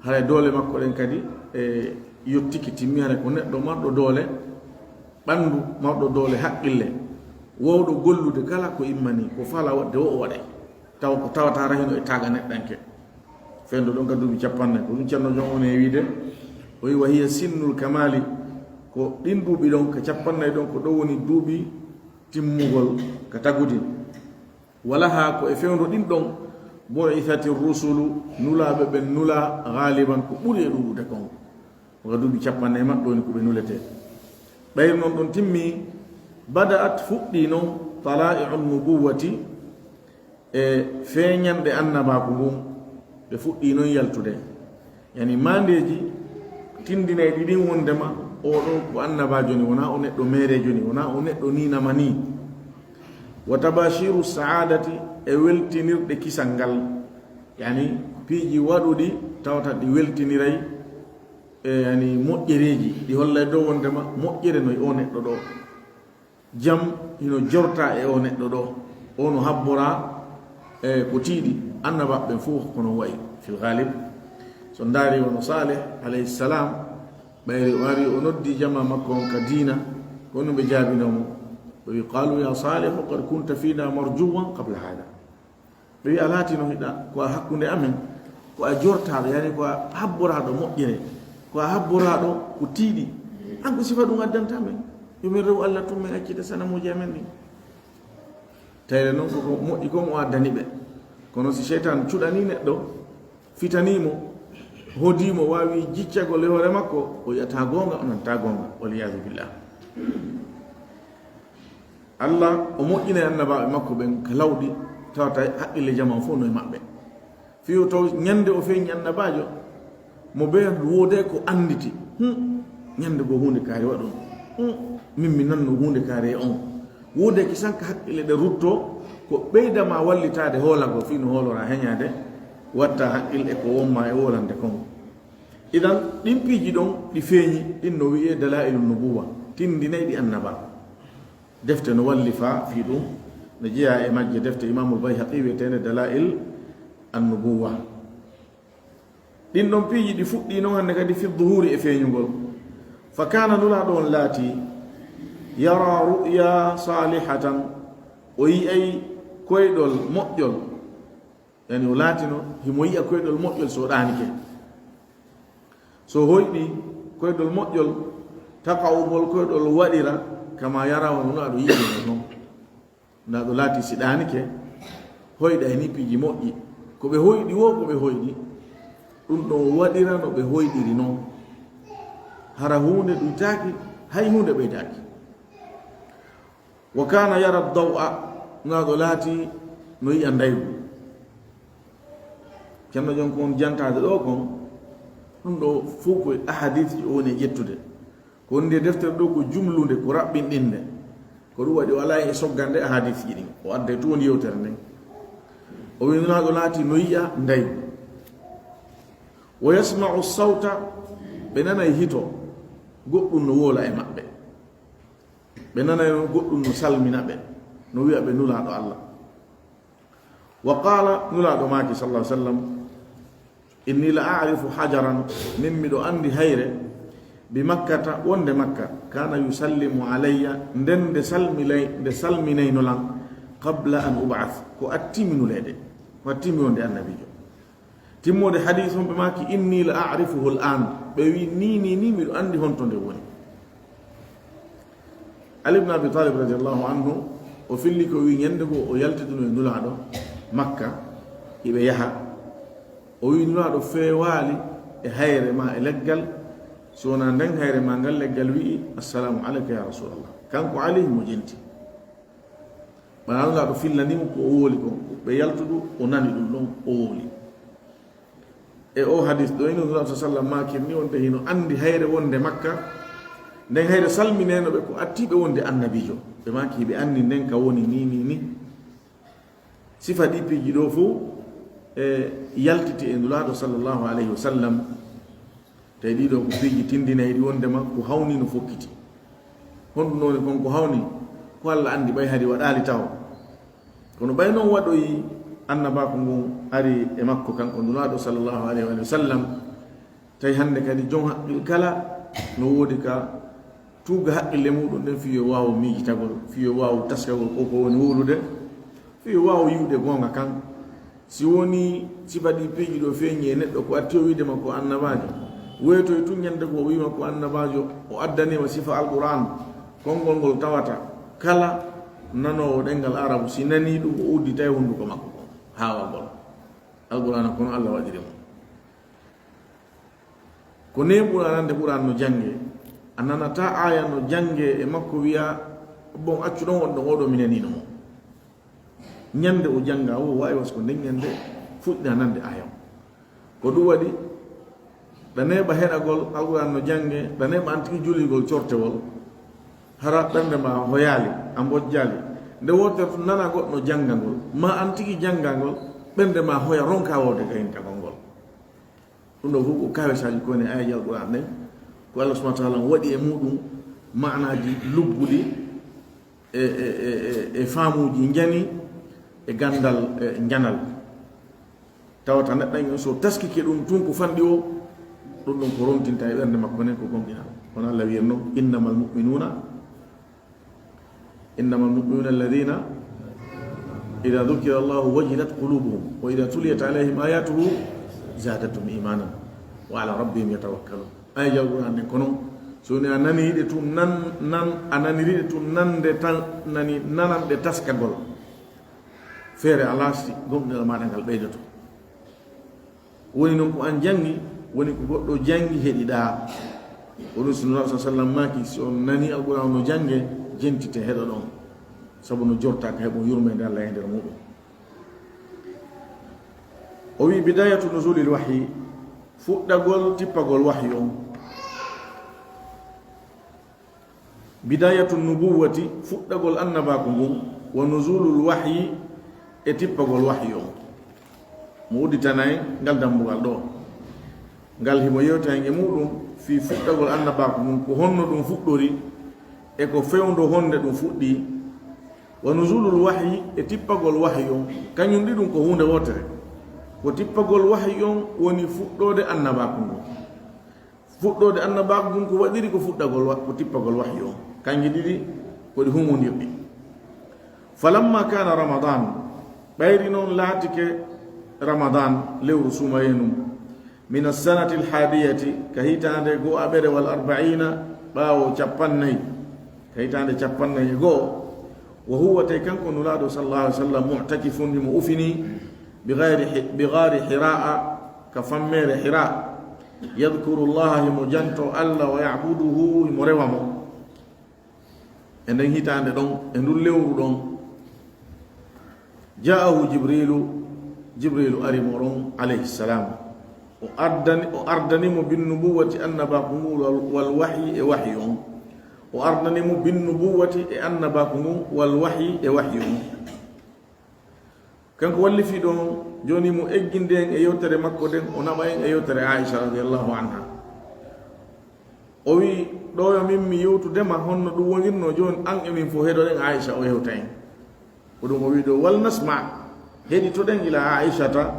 Haray doole makko ɗen kadi e yottiki, timmi. Haray ko neɗɗo marɗo doole ɓanndu, marɗo doole haqqille, wowɗo gollude kala ko immani, ko fala waɗde o waɗay, tawa ko tawata hara hino e taaga neɗɗanke. Fewndo ɗon ka duuɓi cappannayi, ko ɗum Ceerno Jon on e wiide, o wi: "Wa hiya sinnul kamali." Ko ɗin duuɓi ɗon, ka cappannayi ɗon, ko ɗon woni duuɓi timmugol ka tagudi. Walaha, ko e fewndo ɗin ɗon, bu'ithati rusulu, nulaaɓe ɓen nulaa, gaaliban, ko ɓuri e ɗuuɗude kon. Ko ka duuɓi cappannayi maɓɓe woni ko ɓe nuletee. Ɓayri non ɗon timmi, bada'at, fuɗɗii non, tala'i'un nubuwati, e feeñanɗe annabaaku ngun, ɓe fuɗɗii non yaltude. Yani maandeeji tindinayɗi ɗin wondema oo ɗoo ko annabaajo ni, wonaa o neɗɗo meereejo ni, wonaa o neɗɗo ni nama ni. Wa tabashiru sa'adati, e weltinirɗe kisal ngal. Yani piiji waɗuɗi tawata ɗi weltiniray, e yani moƴƴereeji, ɗi hollay dow wondema moƴƴere no e oo neɗɗo ɗoo. Jam hino jorta e oo neɗɗo ɗoo. O no habboraa e ko tiiɗi. Annabaaɓe ɓen fof ko non wa'i fil ghalib. So ndaari wano Saleh alayhi salam, ɓayri o ari o noddi jamaa makko on ka diina, ko honno ɓe jaabinoo mo? Ɓe wi: "Qalu ya Salihu qad kunta fina marjuwan qabla hada." Ɓe wi: "A laatino hiɗa ko a hakkunde amen, ko a jortaaɗo, yani ko a habboraaɗo moƴƴere, ko a habboraaɗo ko tiiɗi. An ko sifa ɗum addanta men? Yo min rewu Allah tun, min accita sanamuuji amen ɗin." Tawde non ko ko moƴƴi kon o addani ɓe. Kono si seytaan cuɗanii neɗɗo, fitanii mo, hodii mo, waawi jiccagol e hoore makko, o yi'ataa goonga, o nanataa goonga. Wal iyaazu billah. Allah o moƴƴinay annabaaɓe makko ɓen ka lawɗi, tawata haqqille jamaa fof no e maɓɓe. Fii o taw ñande o feeñi annabaajo, mo bee woodee ko annditi. Hmm, ñande goo huunde kaari waɗun. Hmm, min mi nanno huunde kaari e on. Woodee ki sanka haqqille ɗe ruttoo, ko ɓeyda ma wallitaade hoolagol fii no hooloraa heñaade, watta haqqille e ko won ma e wolande kon. Idan, ɗin piiji ɗon ɗi feeñi, ɗin no wi'ee Dalaa'ilun Nubuwwa, tindinayɗi annabaa. Defte no wallifaa fii ɗum, no jeyaa e majje defte Imaamul Bayhaqi wi'eteende Dalaa'il Annubuwwa. Ɗin ɗon piiji ɗi fuɗɗii non hannde kadi fi duhuuri e feeñugol. Fa kaana, Nulaaɗo on laatii, yara ru'ya saalihatan, o yi'ay koyɗol moƴƴol. Yani o laatino himo yi'a koyɗol moƴƴol so ɗaanike. So hoyɗi koyɗol moƴƴol, taqa'u, ngol koyɗol waɗira, kama yara, wano Nulaaɗo yi'iri non non. Nulaaɗo laati si ɗaanike, hoyɗay ni piiji moƴƴi. Ko ɓe hoyɗi woo, ko ɓe hoyɗi, ɗum ɗon waɗira no ɓe hoyɗiri non. Hara huunde ɗuytaaki, hay huunde ɓeydaaki. Wa kaana yara daw'a, Nulaaɗo laati no yi'a ndaygu. Ceerno Jon ko on jantaade ɗoo kon, ɗum ɗoo fof ko ahadis o woni e ƴettude. Ko woni nde deftere ɗoo ko jumlunde, ko raɓɓinɗinde. Ko ɗum waɗi o alaa e soggande ahadis ji ɗin. O adday tun woni yewtere nden. O wi'i Nulaaɗo laati no yi'a ndaygu. Wa yasma'u sawta, ɓe nanay hito, goɗɗum no woola e maɓɓe. Ɓe nanay non goɗɗum no salmina ɓe, no wi'a ɓe Nulaaɗo Allah. Wa qaala, Nulaaɗo maaki, sallallahu alaihi wasallam, inni la a'rifu hajaran, min miɗo anndi hayre, bi Makkata, wonde Makka, kaana yusallimu alayya, nden nde salmilay-, nde salminayno lan, qabla an ub'ath, ko attii mi nuleede, ko attii mi wonde annabiijo. Timmoode hadiis on, ɓe maaki, inni la a'rifuhu al-an. Ɓe wi, ni, ni, ni, miɗo anndi honto nde woni. Ali ibn Abi Talib radiyallahu anhu, o filli ko wi, ñande goo o yaltiduno e Nulaaɗo Makka, hiɓe yaha. O wi, Nulaaɗo feewaali e hayre ma e leggal, si wonaa nden hayre ma ngal leggal wi'i, "Assalaamu alayka ya Rasuulallah." Kanko Ali mo jenti. Ɓay Nulaaɗo fillanii mo ko o wowli kon, ɓe yaltudu, o nani ɗum ɗon, o wowli. E o hadis ɗo, ino Nulaaɗo sallam maakiri ni, wonde hino anndi hayre wonde Makka, nden hayre salminayno ɓe ko attii ɓe wonde annabiijo. Ɓe maaki hiɓe anndi nden ka woni ni, ni, ni. Sifa ɗi piiji ɗo fof e yaltiti e Nulaaɗo sallallahu alayhi wa sallam. Tawi ɗiɗo ko piiji tindinayɗi wondema ko hawni no fokkiti. Honɗum woni kon ko hawni? Ko Allah anndi, ɓay hari waɗaali taho. Kono ɓay non waɗoyi Annabaaku ngun ari e makko kanko Nulaaɗo sallallahu alayhi wa sallam. Tawi hannde kadi jon haqqil kala no woodi ka tuuga haqqille muɗum ɗen, fii yo waawu miijitagol, fii yo waawu taskagol ko ko woni wowlude, fii yo waawu yi'ude goonga kan. Si woni sifa ɗi piiji ɗo feeñi e neɗɗo, ko atti o wiide ma ko annabaajo, woytoy tun ñande ko o wiima ko annabaajo, o addaniima sifa Alqur'aan, konngol ngol tawata kala nanoowo ɗemngal Arabu, si nanii ɗum, o udditay hunnduko makko kon haawagol. Alqur'aana kono Allah waɗiri mo. Ko neeɓuɗo a nande Qur'aan no jannge, a nanata aaya no jannge e makko wiya, bon, accu ɗon, on ɗon, oɗo mi naniino mo. Ñande o jannga o, waawi was ko nden ñande fuɗɗina nande aaya on. Ko ɗum waɗi, ɗa neeɓa heɗagol Alqur'aan no jannge, ɗa neeɓa an tigi julligol cortewol, hara ɓernde ma hoyaali, a mbojjaali. Nde wootere tun nana goɗɗo jannga ngol, ma an tigi jannga ngol, ɓernde ma hoya ronka wowde gayintagol ngol. Ɗum ɗo fof ko kawesaaji ko woni e aayeeji Alqur'aan ɗen, ko Allah subhanahu wa ta'ala waɗi e muɗum maanaaji lugguɗi e, e, e, e, e faamuuji njani e ganndal, e njanal. Tawata neɗɗo on so taskike ɗum tun ko fanɗi o, ɗum ɗon ko rontinta e ɓernde makko nden ko gomɗinal. Kono Allah wiyatno, "Innamal mu'minuuna, innamal mu'minuuna alladhiina idhaa dhukira Allahu wajilat quluubuhum wa idhaa tuliyat alayhim aayaatuhu zaadathum iimaanan wa alaa rabbihim yatawakkaluun." Ay jawgol an nden kono, so woni a nani ɗe tun nan, nan, a naniri ɗe tun nande tan, nani nananɗe taskagol. Feere alaa si gomɗinal maaɗa ngal ɓeydoto. Woni non ko an janngi, woni ko goɗɗo janngi heɗiɗaa. Ko ɗum si Nulaaɗo sallallahu alaihi wasallam maaki, si on nani Alqur'aan no jannge, jentite heɗoɗon. Sabu no jorta ka heɓon yurmeende Allah e nder muɗum. O wi, "Bidayatu nuzulil wahyi", fuɗɗagol tippagol wahyu on. Bidayatu nubuwati, fuɗɗagol annabaaku ngun, wa nuzulul wahyi, e tippagol wahyu on. Mo udditana en ngal dambugal ɗo. Ngal himo yewta en e muɗum fii fuɗɗagol annabaaku ngun, ko honno ɗum fuɗɗori, e ko fewndo honde ɗum fuɗɗi. Wa nuzulul wahyi, e tippagol wahyu on, kañum ɗi ɗum ko huunde wootere. Ko tippagol wahyu on woni fuɗɗoode annabaaku ngun. Fuɗɗoode annabaaku ngun ko waɗiri ko fuɗɗagol wa-, ko tippagol wahyu on. Kanji ɗiɗi ko ɗi humondirɗi. Falamma kana Ramadan, ɓayri non laatike Ramadan, lewru sumayenum, min as-sanati al-hadiyati, ka hitaande go'aɓere wal arba'ina, ɓaawo cappannayi, ka hitaande cappannayi e go'o, wa huwa, tawi kanko Nulaaɗo sallallahu alaihi wasallam, mu'takifun, himo ufini, bi ghairi hi-, bi ghaari Hira'a, ka fammeere Hira. Yadhkuru Allaha, himo janto Allah, wa ya'buduhu, himo rewa mo. E nden hitaande ɗon, e ndun lewru ɗon, ja'ahu Jibrilu, Jibrilu ari mo ɗon, alayhi salam. O ardani, o ardani mo bin nubuwati, annabaaku ngun, wal, wal wahyi, e wahyi on. O ardani mo bin nubuwati, e annabaaku ngun, wal wahyi, e wahyi on. Kanko wallifii ɗon, jooni mo egginde en e yewtere makko nden, o naɓa en e yewtere Aisha radiyallahu anha. O wi, "Ɗo yo min mi yewtude ma honno ɗum wonirno, jooni an e min fof heɗoɗen Aisha o yewta en." Ko ɗum o wi ɗo, "Wal nasma, heɗitoɗen ila Aishata."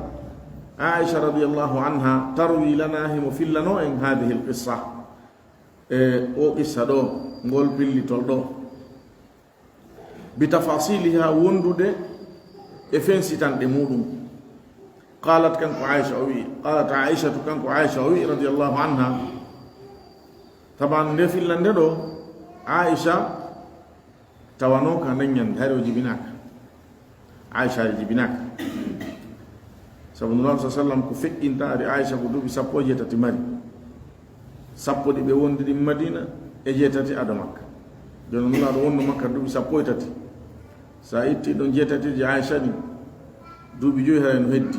Aisha radiyallahu anha tarwi lana, himo fillano en hadhihi al qissa. E o qissa ɗo, ngol pillitol ɗo. Bi tafasiliha, wondude e fensitanɗe muɗum. Qalat, kanko Aisha o wi, qalat Aishatu, kanko Aisha o wi, radiyallahu anha, taban nde fillande ɗo, Aisha tawano ka nden ñande, hari o jibinaka. Aisha ari jibinaka. Sabu Nulaaɗo sa sallam ko feƴƴinta ari Aisha ko duuɓi sappo e jeetati mari. Sappo ɗi ɓe wondi ɗin Madina e jeetati ado Makka. Jooni Nulaaɗo wonno Makka duuɓi sappo e tati. Sa itti ɗon jeetati je Aisha ɗin, duuɓi joyi haray no heddi.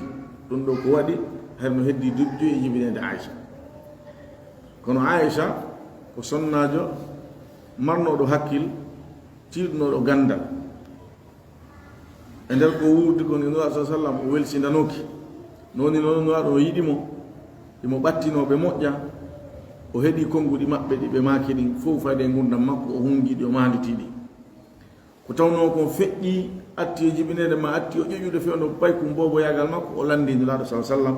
Ɗum ɗo ko waɗi haray no heddi duuɓi joyi e jibineede Aisha. Kono Aisha ko sonnaajo marnoɗo hakkil, tiiɗnoɗo gandal. E nder ko wuurdi kon e Nulaaɗo sa sallam o welsindanooki. No woni noon Nulaaɗo no yiɗi mo, himo ɓattinoo ɓe moƴƴa, o heɗii konnguɗi maɓɓe ɗi ɓe maaki ɗin fof fayde e ngurndan makko, o hunngii ɗi, o maanditii ɗi. Ko tawnoo kon feƴƴi, atti e jibineede ma atti o ƴoƴude fewndo paykum booboyaagal makko, o lanndii Nulaaɗo sallallaahu alayhi wa sallam.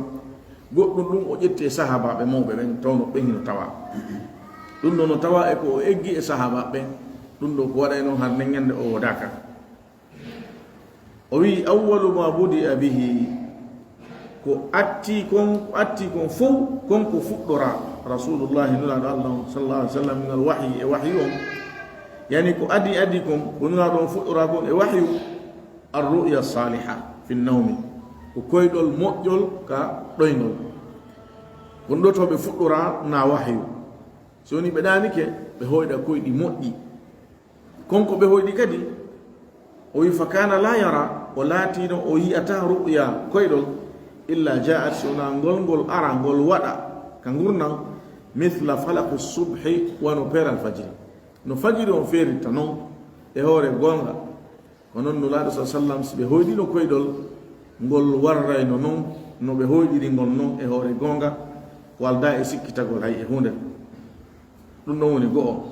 Goɗɗum ɗum o ƴetti e sahaabaaɓe mawɓe ɓen, tawnoo ɓen hino tawaa. Ɗum ɗoo no tawaa e ko o eggi e sahaabaaɓe ɓen. Ɗum ɗoo ko waɗay noon har nden ñannde o woodaaka. O wi'i, "Awwalu ma budi'a bihi," ko atti kon, ko atti kon fow, kon ko fuɗɗoraa. Rasuulullaahi Nulaaɗo Allah on, sallallaahu alayhi wa sallam, minal wahyi, e wahyu on. Yani ko adi adi kon, ko Nulaaɗo on fuɗɗoraa kon e wahyu, ar-ru'ya saaliha fi nawmi, ko koyɗol moƴƴol ka ɗoyngol. Kon ɗoo to ɓe fuɗɗoraa na wahyu. So woni ɓe ɗaanike, ɓe hoyɗa koyɗi moƴƴi. Kon ko ɓe hoyɗi kadi, o wi, "Fa kaana laa yara," o laatino o yi'ata ru'ya koyɗol, "illa ja'at," so wonaa ngol ngol ara, ngol waɗa ka ngurndan, "mithla falaqi subhi," wano peeral fajiri. No fajiri on feeritta non e hoore goonga. Ko non Nulaaɗo sallallaahu alayhi wa sallam, si ɓe hoyɗino koyɗol, ngol warrayno non no ɓe hoyɗiri ngol non e hoore goonga, waldaa e sikkitagol hay e huunde. Ɗum ɗon woni go'o.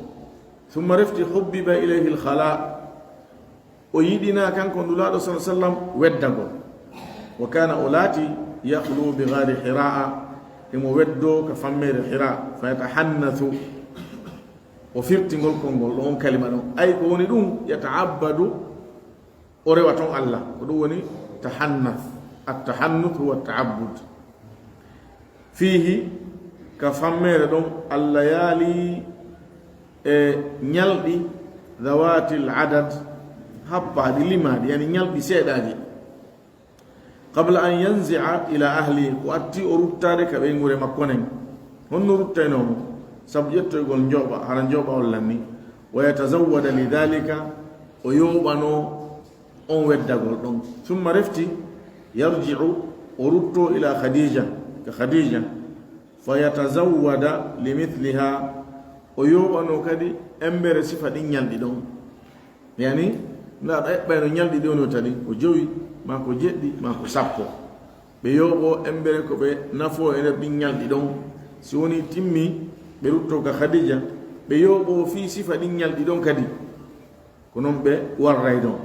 Summa refti hubbiba ilayhi al-khala, o yiɗinaa kanko Nulaaɗo sallallaahu alayhi wa sallam weddagol. Wa kaana, o laati, yakhlu bi ghaari Hiraa, emo weddoo ka fammeere Hiraa, fa yatahannasu, o firti ngol konngol ɗo on kalima ɗon. Ay ko woni ɗum, yata'abbadu, o rewa ton Allah. Ko ɗum woni tahannas. At-tahannus huwa at-ta'abbud. Fiihi, ka fammeere ɗon, al-layaali, e ñalɗi, dhawaatil adad, happaaɗi, limaaɗi, yani ñalɗi seeɗaaji. Qabla an yanzi'a ila ahli, ko atti o ruttaade ka ɓeynguure makko nden. Honno ruttaynoo mo? Sabu ƴettoygol njooɓa, hara njooɓa on lanni. Wa yatazawwada li dhalika, o yooɓanoo on weddagol ɗon. Summa refti, yarji'u, o ruttoo ila Khadija, ka Khadija, fa yatazawwada li mithliha, o yooɓanoo kadi embere sifa ɗin ñalɗi ɗon. Yani, ndaa ɗo eɓɓayno ñalɗi ɗi woni tali, ko jowi, maa ko jeɗɗi, maa ko sappo. Ɓe yooɓoo embere ko ɓe nafoo e nder ɗin ñalɗi ɗon. Si woni timmi, ɓe ruttoo ka Khadija, ɓe yooɓoo fii sifa ɗin ñalɗi ɗon kadi. Ko non ɓe warray ɗon.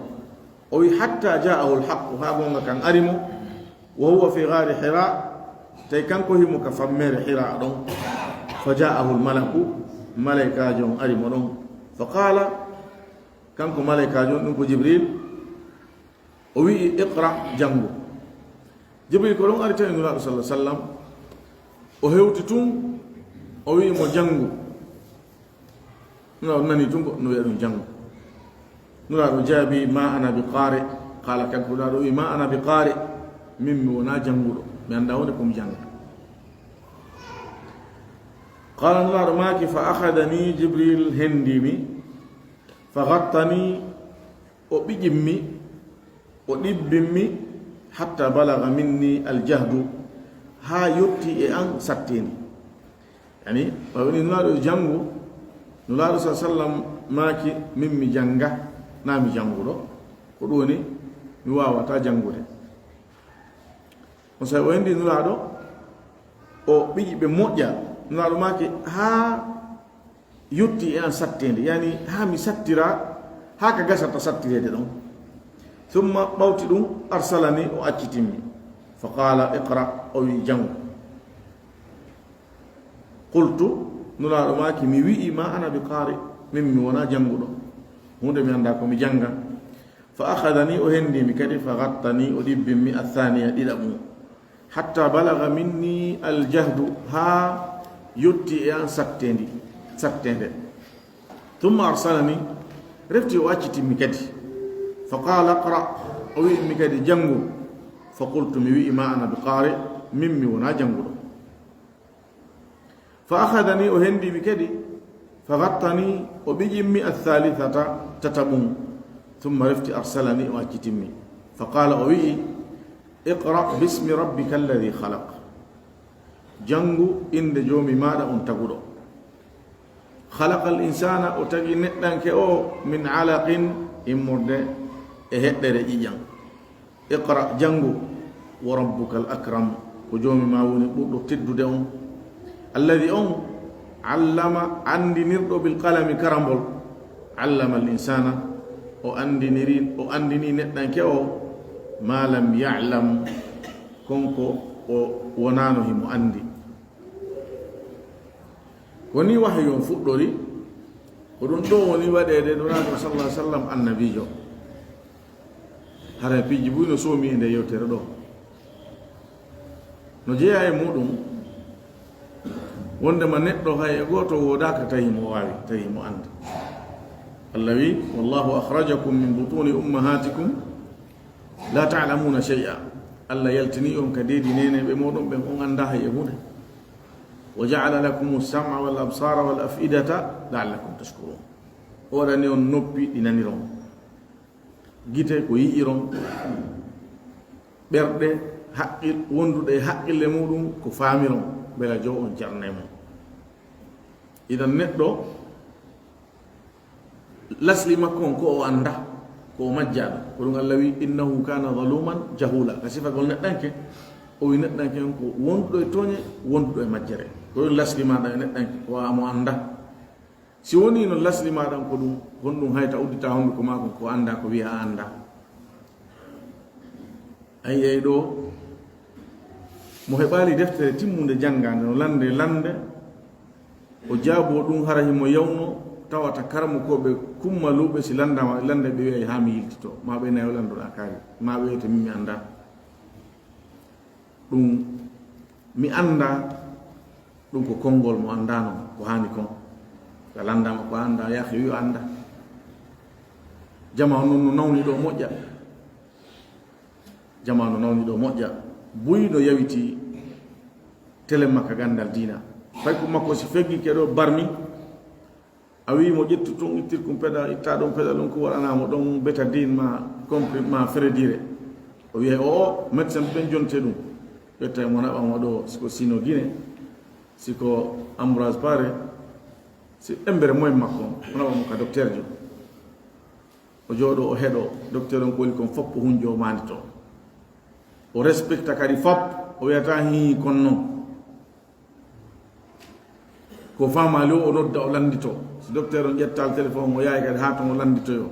O wi, "Hatta ja'ahu al-haqqu," haa goonga kan ari mo, "wa huwa fi ghaari Hira," tawi kanko himo ka fammeere Hira ɗon. "Fa ja'ahu al-malaku," malaykaajo on ari mo ɗon. "Fa qaala," kanko malaykaajo on, ɗum ko Jibril, o wi'i, "Iqra," janngu. Jibril ko ɗon ari tawi Nulaaɗo sallallaahu alayhi wa sallam, o hewti tun, o wi'i mo, "Janngu." Nulaaɗo nani tun ko no wi'a ɗum, "Janngu." Nulaaɗo jaabi, "Ma ana bi qaari." Qaala, kanko Nulaaɗo wi'i, "Ma ana bi qaari." Min mi wonaa jannguɗo. Mi anndaa wonde ko mi jannga. Qaala, Nulaaɗo maaki, "Fa akhadhani Jibril, hendii mi. Fa ghattani, o ɓiƴimmi, o ɗibbimmi, hatta balagha minni al-jahdu, haa yotti e an satteendi." Yani, o woni Nulaaɗo janngu, Nulaaɗo sallallaahu alayhi wa sallam maaki, "Min mi jannga, na mi jannguɗo, ko ɗum woni mi waawataa janngude." On saa'i o hendii Nulaaɗo, o ɓiƴi ɓe moƴƴa, Nulaaɗo maaki, "Haa yotti e an satteendi, yani haa mi sattira, haa ka gasata sattireede ɗon." Summa, ɓawti ɗum, arsalani, o accitimmi. Fa qaala, "Iqra," o wi'i, "Janngu." Qultu, Nulaaɗo maaki, mi wi'i, "Ma ana bi qaari," min mi wonaa jannguɗo. Huunde mi anndaa ko mi jannga. Fa akhadhani, o hendii mi kadi, fa ghattani, o ɗibbimmi, athaniya, ɗiɗaɓum. Hatta balagha minni al-jahdu, haa yotti e an satteendi, satteende. Thumma arsalani, refti o accitimmi kadi. Fa qaala, "Iqra," o wi'immi kadi, "Janngu." Fa qultu, mi wi'i, "Ma ana bi qaari," min mi wonaa jannguɗo. Fa akhadhani, o hendii mi kadi, fa ghattani, o ɓiƴimmi, ath-thalithata, tataɓum. Thumma refti arsalani, o accitimmi. Fa qaala, o wi'i, "Iqra bismi rabbika alladhi khalaq." Janngu innde Joomi maaɗa on taguɗo. Khalaqal insaana, o tagi neɗɗanke o, min alaqin, immorde e heɗɗere ƴiƴam. Iqra, janngu, wa rabbukal akram, ko Joomi maa woni ɓurɗo teddude on. Alladhi, on, allama, anndinirɗo, bil qalami, karambol. Allamal insaana, O anndiniri, o anndini neɗɗanke o, ma lam ya'lam, kon ko o wonaano himo anndi. Ko ni wahayu on fuɗɗori, ko ɗum ɗo woni waɗeede Nulaaɗo sallallahu alaihi wasallam annabiijo. Haray piiji buy no soomi e nde yewtere ɗo. No jeyaa e muɗum, wondema neɗɗo hay e gooto woodaaka tawi mo waawi, tawi mo anndi. Allah wi, "Wallahu akhrajakum min butuni ummahatikum la ta'lamuna shay'a." Allah yaltini on ka deedi neeneeɓe mooɗon ɓen, on anndaa hay e huunde. "Wa ja'ala lakumu sam'a wal absara wal af'idata la'allakum tashkurun." O waɗani on noppi ɗi naniron, gite ko yi'iron, ɓerɗe, haqqil-, wonduɗe e haqqille muɗum ko faamiron, bela jo on jarnay mo. Idan neɗɗo lasli makko on ko o annda, ko o majjaaɗo. Ko ɗum Allah wi, "Innahu kana zaluman jahula." Ka sifagol neɗɗanke, o wi neɗɗanke on ko wonduɗo e tooñe, wonduɗo e majjere. Ko ɗum lasli maɗa e neɗɗanke, ko a mo annda. Si woni no lasli maɗa on ko ɗum, honɗum hayta uddita honduko makko ko annda, ko wi'a a annda. A yi'ay ɗo, mo heɓaali deftere timmunde janngaande, no lande lande, o jaabo ɗum hara himo yawno, tawata karamokooɓe kummaluuɓe si landama, lande ɓe wi'ay haa mi yiltito, ma ɓe nayo landoɗa kaari, ma ɓe wi'ete min mi annda. Ɗum mi annda, ɗum ko konngol mo anndano, ko haani kon. A landama ko annda, yahi wi o annda. Jama on non no nawni ɗo moƴƴa. Jama no nawni ɗo moƴƴa. Buy no yawiti telen makka gandal diina. Fay ko makko si feggike ɗo barmi, a wi mo ƴettu tun, ittir kun pedal, itta ɗon pedal, ɗum ko waɗana mo ɗon bétadine ma comprimé ma fredire. O wi'ay, o, o, médecin ɓen jonte ɗum. Ƴetta mo naɓa mo ɗo, siko Sino Guinée, siko Ambroise Paré, si embere moyen makko on, o naɓa mo ka docteur jo. O jooɗo, o heɗo, docteur on ko woni kon fof ko hunjo maandito. O respecta kadi fop, o wiyata hii kon non. Ko faamaali o, o nodda, o lanndito. Si docteur on ƴettal téléphone, o yahay kadi haa ton o lannditoyo.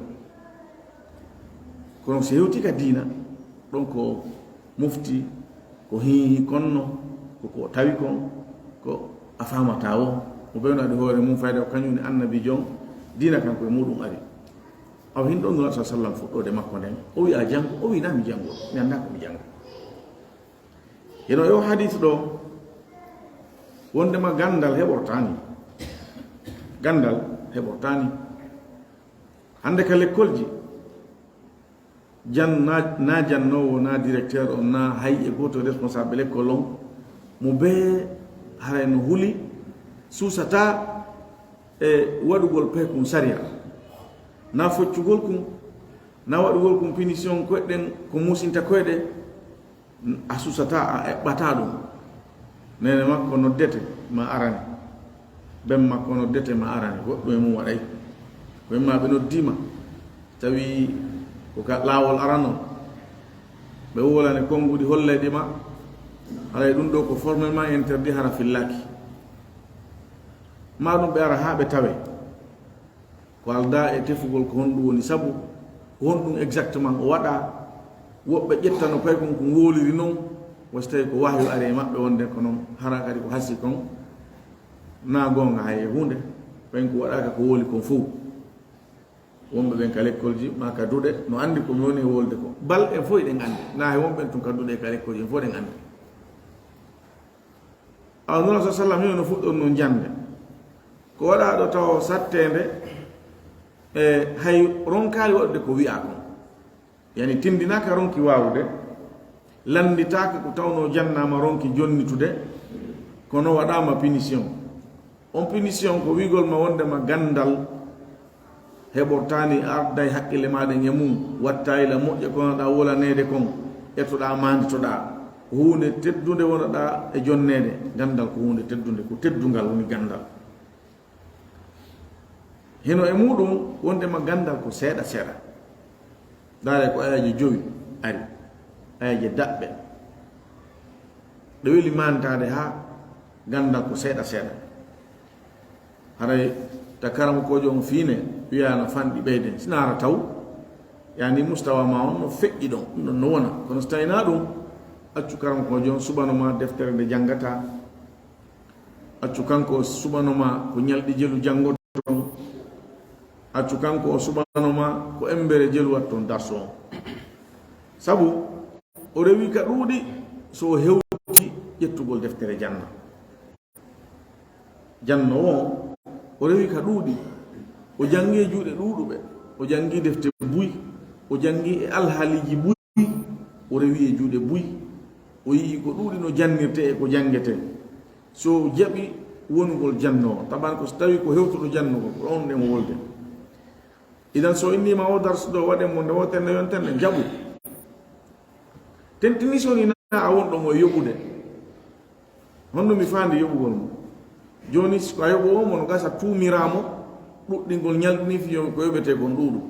Kono si hewti ka diina, ɗon ko mufti, ko hii konno, ko ko tawi kon, ko a faamata o. Mo ɓeynaade hoore mum fayda ko kañum woni annabi jon, diina kanko e muɗum ari. Awa hin ɗon Nulaaɗo sallam fuɗɗoode makko nden, o wi'a janngo, o wi'a na mi janngo, mi anndaa ko mi jannga. Hino e o hadis ɗo, wondema ganndal heɓortaani. Ganndal heɓortaani. Hannde ka lekkolji, jan na, na jannoowo, na directeur on, na hay e gooto responsable lekkol on, mo bee haray no huli, suusataa e waɗugol pekun sariya. Na foccugol kun, na waɗugol kun punition koyɗen ko musinta koyɗe, a suusataa, a eɓɓataa ɗum. Neene makko noddete, ma arane. Ben makko noddete, ma arane. Goɗɗum e mum waɗay. Ko imma ɓe noddiima, tawi ko ka laawol arano. Ɓe wolane konnguɗi hollayɗi ma. Haray ɗum ɗo ko formellement interdit, hara fillaaki. Ma ɗum ɓe ara haa ɓe tawe. Ko aldaa e tefugol ko honɗum woni sabu, ko honɗum exactement o waɗa. Woɓɓe ƴettano pay kon ko ngooliri non, wa si tawi ko wahyu ari e maɓɓe wonde ko non, hara kadi ko hasi kon, na goonga hay e huunde, pay ko waɗaaka ko woli kon fow. Wonɓe ɓen ka lekkolji, ma ka duɗe, no anndi ko mi woni e wolde ko. Bal en fow eɗen anndi, na he wonɓe tun ka duɗe e ka lekkolji, en fow eɗen anndi. Awa Nulaaɗo sa sallam hino no fuɗɗornoo jannde. Ko waɗaa ɗo tawa satteende, e hay ronkaali waɗude ko wi'aa kon. Yani tindinaaka ronki waawude, lannditaaka ko tawnoo jannaama ronki jonnitude, kono waɗaama punition. On punition ko wi'gol ma wondema ganndal heɓortaani, a arday haqqille maaɗa e mum, wattaay la moƴƴa ko wonɗaa wolaneede kon, etoɗaa maanditoɗaa. Ko huunde teddunde wonɗaa e jonneede. Ganndal ko huunde teddunde, ko teddungal woni ganndal. Hino e muɗum wondema ganndal ko seeɗa seeɗa. Ndaare ko ayaaje jowi ari, ayaaje daɓɓe. Ɗe weli maantaade haa ganndal ko seeɗa seeɗa. Haray ta karamokoojo on fiine wiyaano fanɗi ɓeyden. Sinaara taw, Yani mustawa ma on no feƴƴi ɗon, ɗum ɗon no wona. Kono so tawii na ɗum, accu karamokoojo on suɓano ma deftere nde janngataa. Accu kanko o suɓano ma ko ñalɗi jelu janngoton. Accu kanko o suɓano ma ko embere jelu watton darsu on. Sabu o rewi ka ɗuuɗi so o hewti ƴettugol deftere janna. Janno o, o rewi ka ɗuuɗi. O janngi e juuɗe ɗuuɗuɓe. O janngi defte buy. O janngi e alhaaliiji buy. O rewi e juuɗe buy. O yi'i ko ɗuuɗi no jannirtee e ko janngetee. So o jaɓi wonugol janno o, taban ko so tawii ko hewtuɗo jannugol, ko ɗon ɗen wolde. Idan so innii ma o darsu ɗo, waɗen mo nde wootere nde yontere nde, jaɓu. Tentini so ni na a won ɗon o yoɓude. Honno mi faandi yoɓugol mo? Jooni, si ko a yoɓo o mo no gasa tuumiraa mo, ɗuɗɗingol ñalɗini fiyo ko yoɓetee kon ɗuuɗu.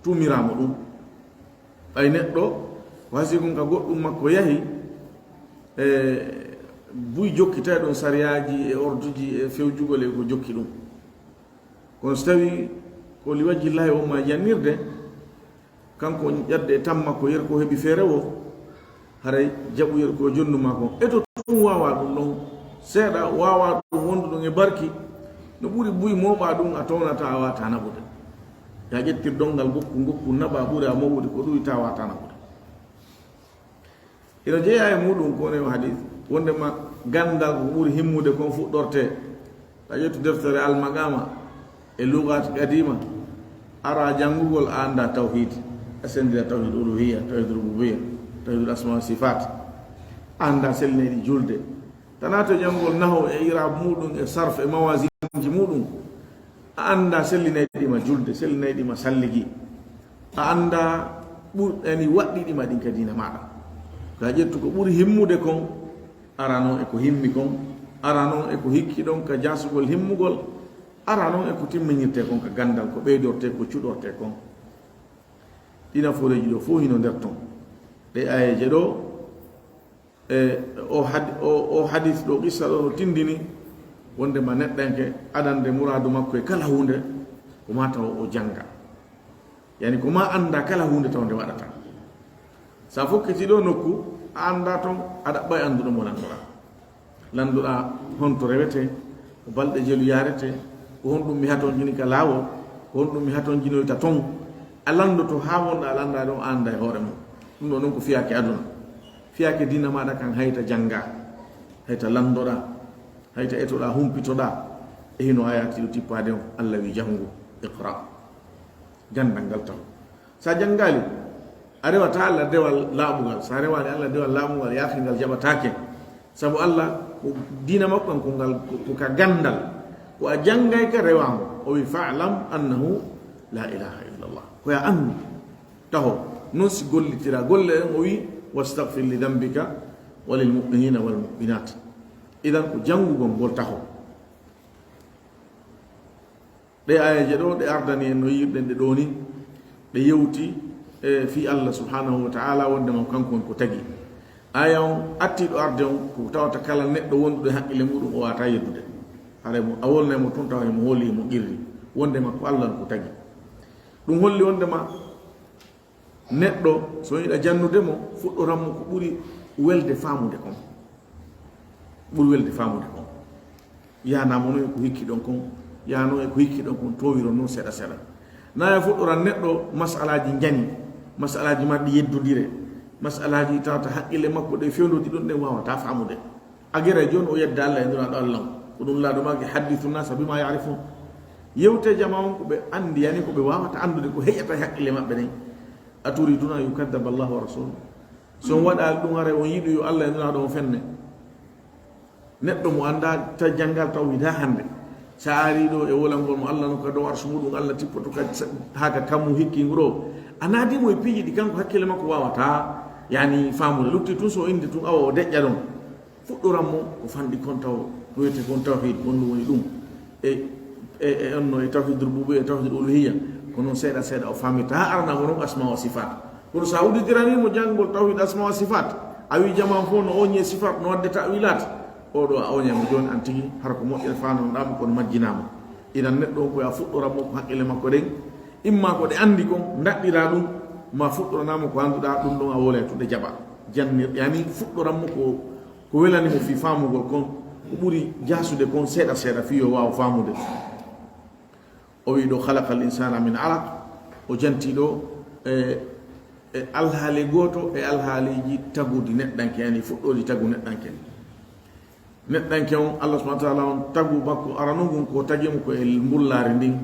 Tuumiraa mo ɗum. Ɓay neɗɗo, ko hasii kon ka goɗɗum makko yahi, e buy jokkitay ɗon sariyaaji e orduji e fewjugol e ko jokki ɗum. Kono so tawii ko li wajhi llahi o ma jannirde, kanko ƴadde e tamma ko yer ko heɓi feere o, haray jaɓu yer ko jonnu ma kon. E to ɗum waawaa ɗum ɗon, seeɗa waawaa ɗum wondu ɗum e barki, no ɓuri buy mooɓaa ɗum a townata a waata naɓude. Ya ƴettir donngal ngokku, ngokku naɓa ɓuri a mooɓude ko ɗuy ta waata naɓude. Ina jeyaa e muɗum ko woni o hadis, wondema ganndal ko ɓuri himmude kon fuɗɗorte. Ta ƴettu deftere Al-Maqama e Lugat Qadima, ara janngugol a annda tawhid, a senndira tawhid uluhiyya, tawhid rububiyya, tawhid asma wa sifat, a annda sellinayɗi julde. Tana to janngol naho e irab muɗum e sarf e mawasinji muɗum, a annda sellinayɗi ma julde, sellinayɗi ma salligi. A annda ɓur-, yani waɗɗiɗi ma ɗin ka diina maɗa. Ka ƴettu ko ɓuri himmude kon, ara non e ko himmi kon, ara non e ko hikki ɗon ka jasugol himmugol, ara non e ko timminirte kon ka ganndal, ko ɓeydorte, ko cuɗorte kon. Ɗi nafooreeji ɗo fof hino nder ton. Ɗe ayeeje ɗo, e o had-, o, o hadis ɗo, qissa ɗo no tindini wondema neɗɗanke adande muraadu makko e kala huunde, ko ma taw o jannga. Yani ko ma annda kala huunde taw nde waɗata. Sa fokkiti ɗo nokku, a annda ton, a ɗaɓɓay annduɗo mo lanndoɗa. Lanndoɗa honto rewete, ko balɗe jelu yarete, ko honɗum mi hatonjini ka laawol, ko honɗum mi hatonjinoyta ton. A lanndoto haa wonɗa a lannda ɗon, a annda e hoore mum. Ɗum ɗo noon ko fiyaake aduna. Fiyaake diina maɗa kan hayta jannga, hayta lanndoɗa, hayta etoɗa, humpitoɗa. E hino ayatiiɗo tippaade on, Allah wi janngu, iqra. Ganndal ngal taw. Sa janngaali, a rewata Allah dewal laaɓungal. Sa rewaali Allah dewal laaɓungal, yaafingal jaɓataake. Sabu Allah, ko diina makko kan, ko ngal, ko, ko ka ganndal. Ko a janngay ka rewaamo. O wi, "Fa'lam annahu la ilaha illallah." Ko ya anndu. Taho. Noon si gollitira golle ɗen, o wi, "Wastaghfir li dhanbika wa lil mu'minina wal mu'minat." Idan ko janngugol ngol taho. Ɗe ayeeje ɗo, ɗe ardani en no yi'irɗen ɗe ɗo ni, ɗe yewti, e, fii Allah subhanahu wa ta'ala, wondema kanko woni ko tagi. Aya on attiiɗo arde on, ko tawata kala neɗɗo wonduɗo e haqqille muɗum, o wata yeddude. Haray mo, a wolnay mo tun tawa himo holi, himo qirri. Wondema ko Allah on ko tagi. Ɗum holli wondema neɗɗo, so yiɗa jannude mo, fuɗɗoran mo ko ɓuri welde faamude kon. Ɓuri welde faamude kon. Yaana mo noon e ko hikki ɗon kon, yaano e ko hikki ɗon kon, towiron noon seeɗa seeɗa. Na e fuɗɗoran neɗɗo masalaaji njani, masalaaji marɗi yeddodire, masalaaji tawata haqqille makko ɗe fewndodi ɗon, ɗen waawata faamude. A gere jooni o yedda Allah e Nulaaɗo Allah on. Ko ɗum laaɗo maaki, "Haddithu nasa bima ya'rifun." Yewte jama on ko ɓe anndi, yani ko ɓe waawata anndude, ko heƴata e haqqille maɓɓe ɗen. "Aturiduna an yukadhdhaba Allahu wa rasuluhu?" So on waɗaali ɗum, haray on yiɗu yo Allah e Nulaaɗo on fenne. Neɗɗo mo annda ta janngal tawhid haa hannde, sa ari ɗo e wolangol mo Allah no ka dow arsu muɗum, Allah tippoto ka sa-, haa ka kammu hikkingu ɗo, a naadi mo e piiji ɗi kanko hakkille makko waawata, yani, faamude. Lutti tun so o indi tun, awa o deƴƴa ɗon. Fuɗɗoran mo ko fanɗi kon taw, ko wiyete kon tawhid, honɗum woni ɗum? E, e, e onno e tawhid rububiyya, e tawhid uluhiyya, ko noon seeɗa seeɗa o faamirta, haa arana mo noon asma wa sifat. Kono sa udditirani mo janngol tawhid asma wa sifat, a wi jaman fof no oñi e sifat, no wadde ta'wilat, o ɗo a oñay mo jooni an tigi, hara ko moƴƴere faananoɗaa mo, kono majjinaa mo. Idan neɗɗo on ko ya fuɗɗoran mo ko haqqille makko ɗen, imma ko ɗe anndi kon, ndaɗɗira ɗum, Ma fuɗɗoranamo ko annduɗa ɗum ɗon a wolay tun ɗe jaɓa. Jannir, yani fuɗɗoranmo ko, ko welani mo fii faamugol kon, ko ɓuri jaasude kon seeɗa seeɗa fii yo waaw faamude. O wi ɗo, "Khalaqal insana min alaq", o janti ɗo e, e alhaali gooto e alhaaliji tagudi neɗɗanke, yani fuɗɗoodi tagu neɗɗanke. Neɗɗanke on, Allah subhanahu wa ta'ala on tagu makko arano ngun ko tagi mo ko e mbullaari ndin.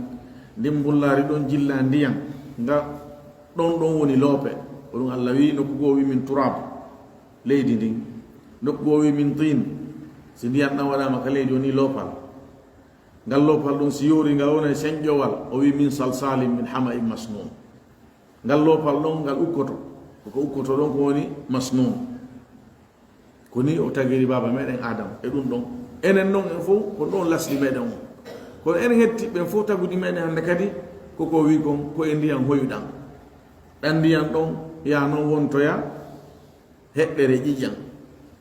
Ndin mbullaari ɗon jilla ndiyan, nga ɗon ɗon woni loope. Ko ɗum Allah wi, nokku goo wi min turab, leydi ndin. Nokku goo wi min tin, si ndiyan ɗan waɗaama ka leydi woni loopal. Ngal loopal ɗon si yoori ngal wona e senƴowal, o wi min salsalin min hama'in masnun. Ngal loopal ɗon ngal ukkoto, ko ko ukkoto ɗon ko woni masnun. Ko ni o tagiri baaba meɗen Aadama e ɗum ɗon. Enen non en fof ko ɗon lasli meɗen on. Kono enen hetti ɓen fof tagudi meɗen hannde kadi ko ko wi kon ko e ndiyan hoyuɗan. Ɗan ndiyan ɗon ya non wontoya heɗɗere ƴiƴan.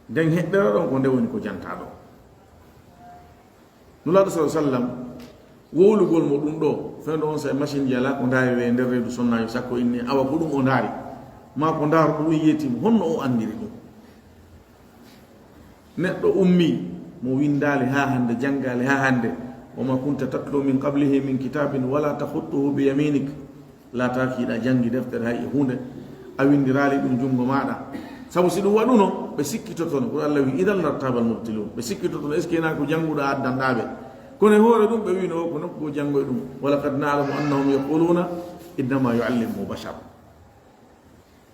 Nden heɗɗere ɗon ko nde woni ko jantaa ɗon. Nulaaɗo sallallahu alaihi wasallam, wowlugol mo ɗum ɗo, fewndo on sa e machine ji alaa ko ndaari e nder reedu sonnaajo, sakko inni, awa ko ɗum o ndaari, maa ko ndaaro ɗum yeeti mo, honno o anndiri ɗum? Neɗɗo ummi, mo winndaali haa hannde, janngaali haa hannde, "Wa ma kunta tatlu min qablihi min kitabin wala takhutuhu bi yaminik." Laataaki hiɗa janngi deftere hay e huunde, a winndiraali ɗum junngo maaɗa. Sabu si ɗum waɗuno, ɓe sikkitotono. Ko Allah wi, "Idan lartabal mubtilun." Ɓe sikkitotono, est-ce que hinaa ko jannguɗo addanɗaa ɓe? Kono e hoore ɗum, ɓe wiino, "O ko nokku goo janngoy ɗum." "Wa laqad na'lamu annahum yaquluna innama yu'allimuhu bashar."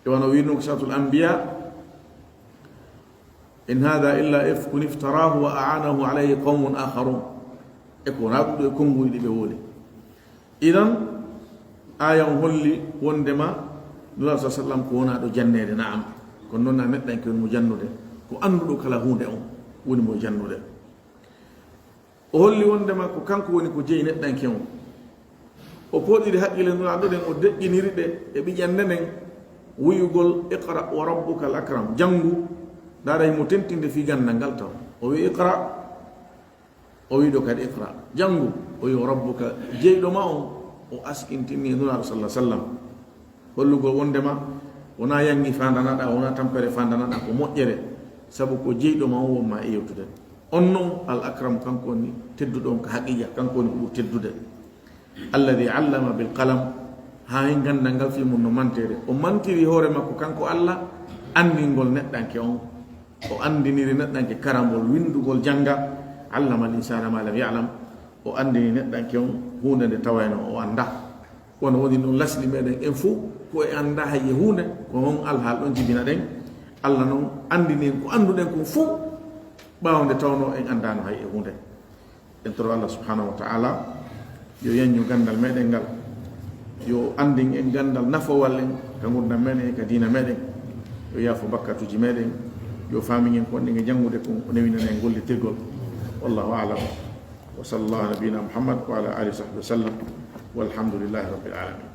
E wano wiino ko Suratul Anbiya, "In hadha illa ifkun iftarahu wa a'anahu alayhi qawmun akharun." E ko wonaa ɗum ɗo e konnguɗi ɗi ɓe woni. Idan, aaya on holli wondema Nulaaɗo sallallahu alaihi wasallam ko wonaaɗo janneede, na'am. Kono non na neɗɗanke woni mo jannude. Ko annduɗo kala huunde on woni mo jannude. O holli wondema ko kanko woni ko jeyi neɗɗanke on. O pooɗiri haqqille Nulaaɗo ɗen, o deƴƴiniri ɗe e ɓiƴannde nden wuyugol, "Iqra wa rabbukal akram." Janngu, ndaara himo tentinde fii ganndal ngal taw. O wi, "Iqra." O wi ɗo kadi, "Iqra, janngu." O wi, "Wa rabbuka, jeyɗo ma on." O askintini e Nulaaɗo sallallahu alaihi wasallam. Hollugol wondema wonaa yanngi faandanaɗaa, wonaa tampere faandanaɗaa, ko moƴƴere. Sabu ko jeyɗo ma on wonma e yewtude. On non al akram, kanko woni tedduɗo on ka haqiiqa, kanko woni ko ɓuri teddude. Alladhi allama bil qalam, haa hin ganndal ngal fii mun no manteede. O mantiri hoore makko kanko Allah, anndingol neɗɗanke on. O anndiniri neɗɗanke karambol winndugol jannga, "Allama al insana ma lam ya'lam." O anndini neɗɗanke on huunde nde tawayno o anndaa. Kono woni noon lasli meɗen en fof ko e anndaa hay e huunde, ko on alhaal ɗon jibina ɗen. Allah noon anndini en ko annduɗen kon fof, ɓaawo nde tawnoo en anndaano hay e huunde. En toro Allah subhanahu wa ta'ala yo yanñu ganndal meɗen ngal, yo anndin en ganndal nafowal en ka ngurndan meɗen e ka diina meɗen, yo yaafo bakkatuuji meɗen, yo faamin en ko anndin e janngude kon, o newinana en gollitirgol. Wallahu a'lam. Wa sallallahu ala nabiyyina Muhammad wa ala alihi wa sahbihi wa sallam. Walhamdulillahi rabbil alamin.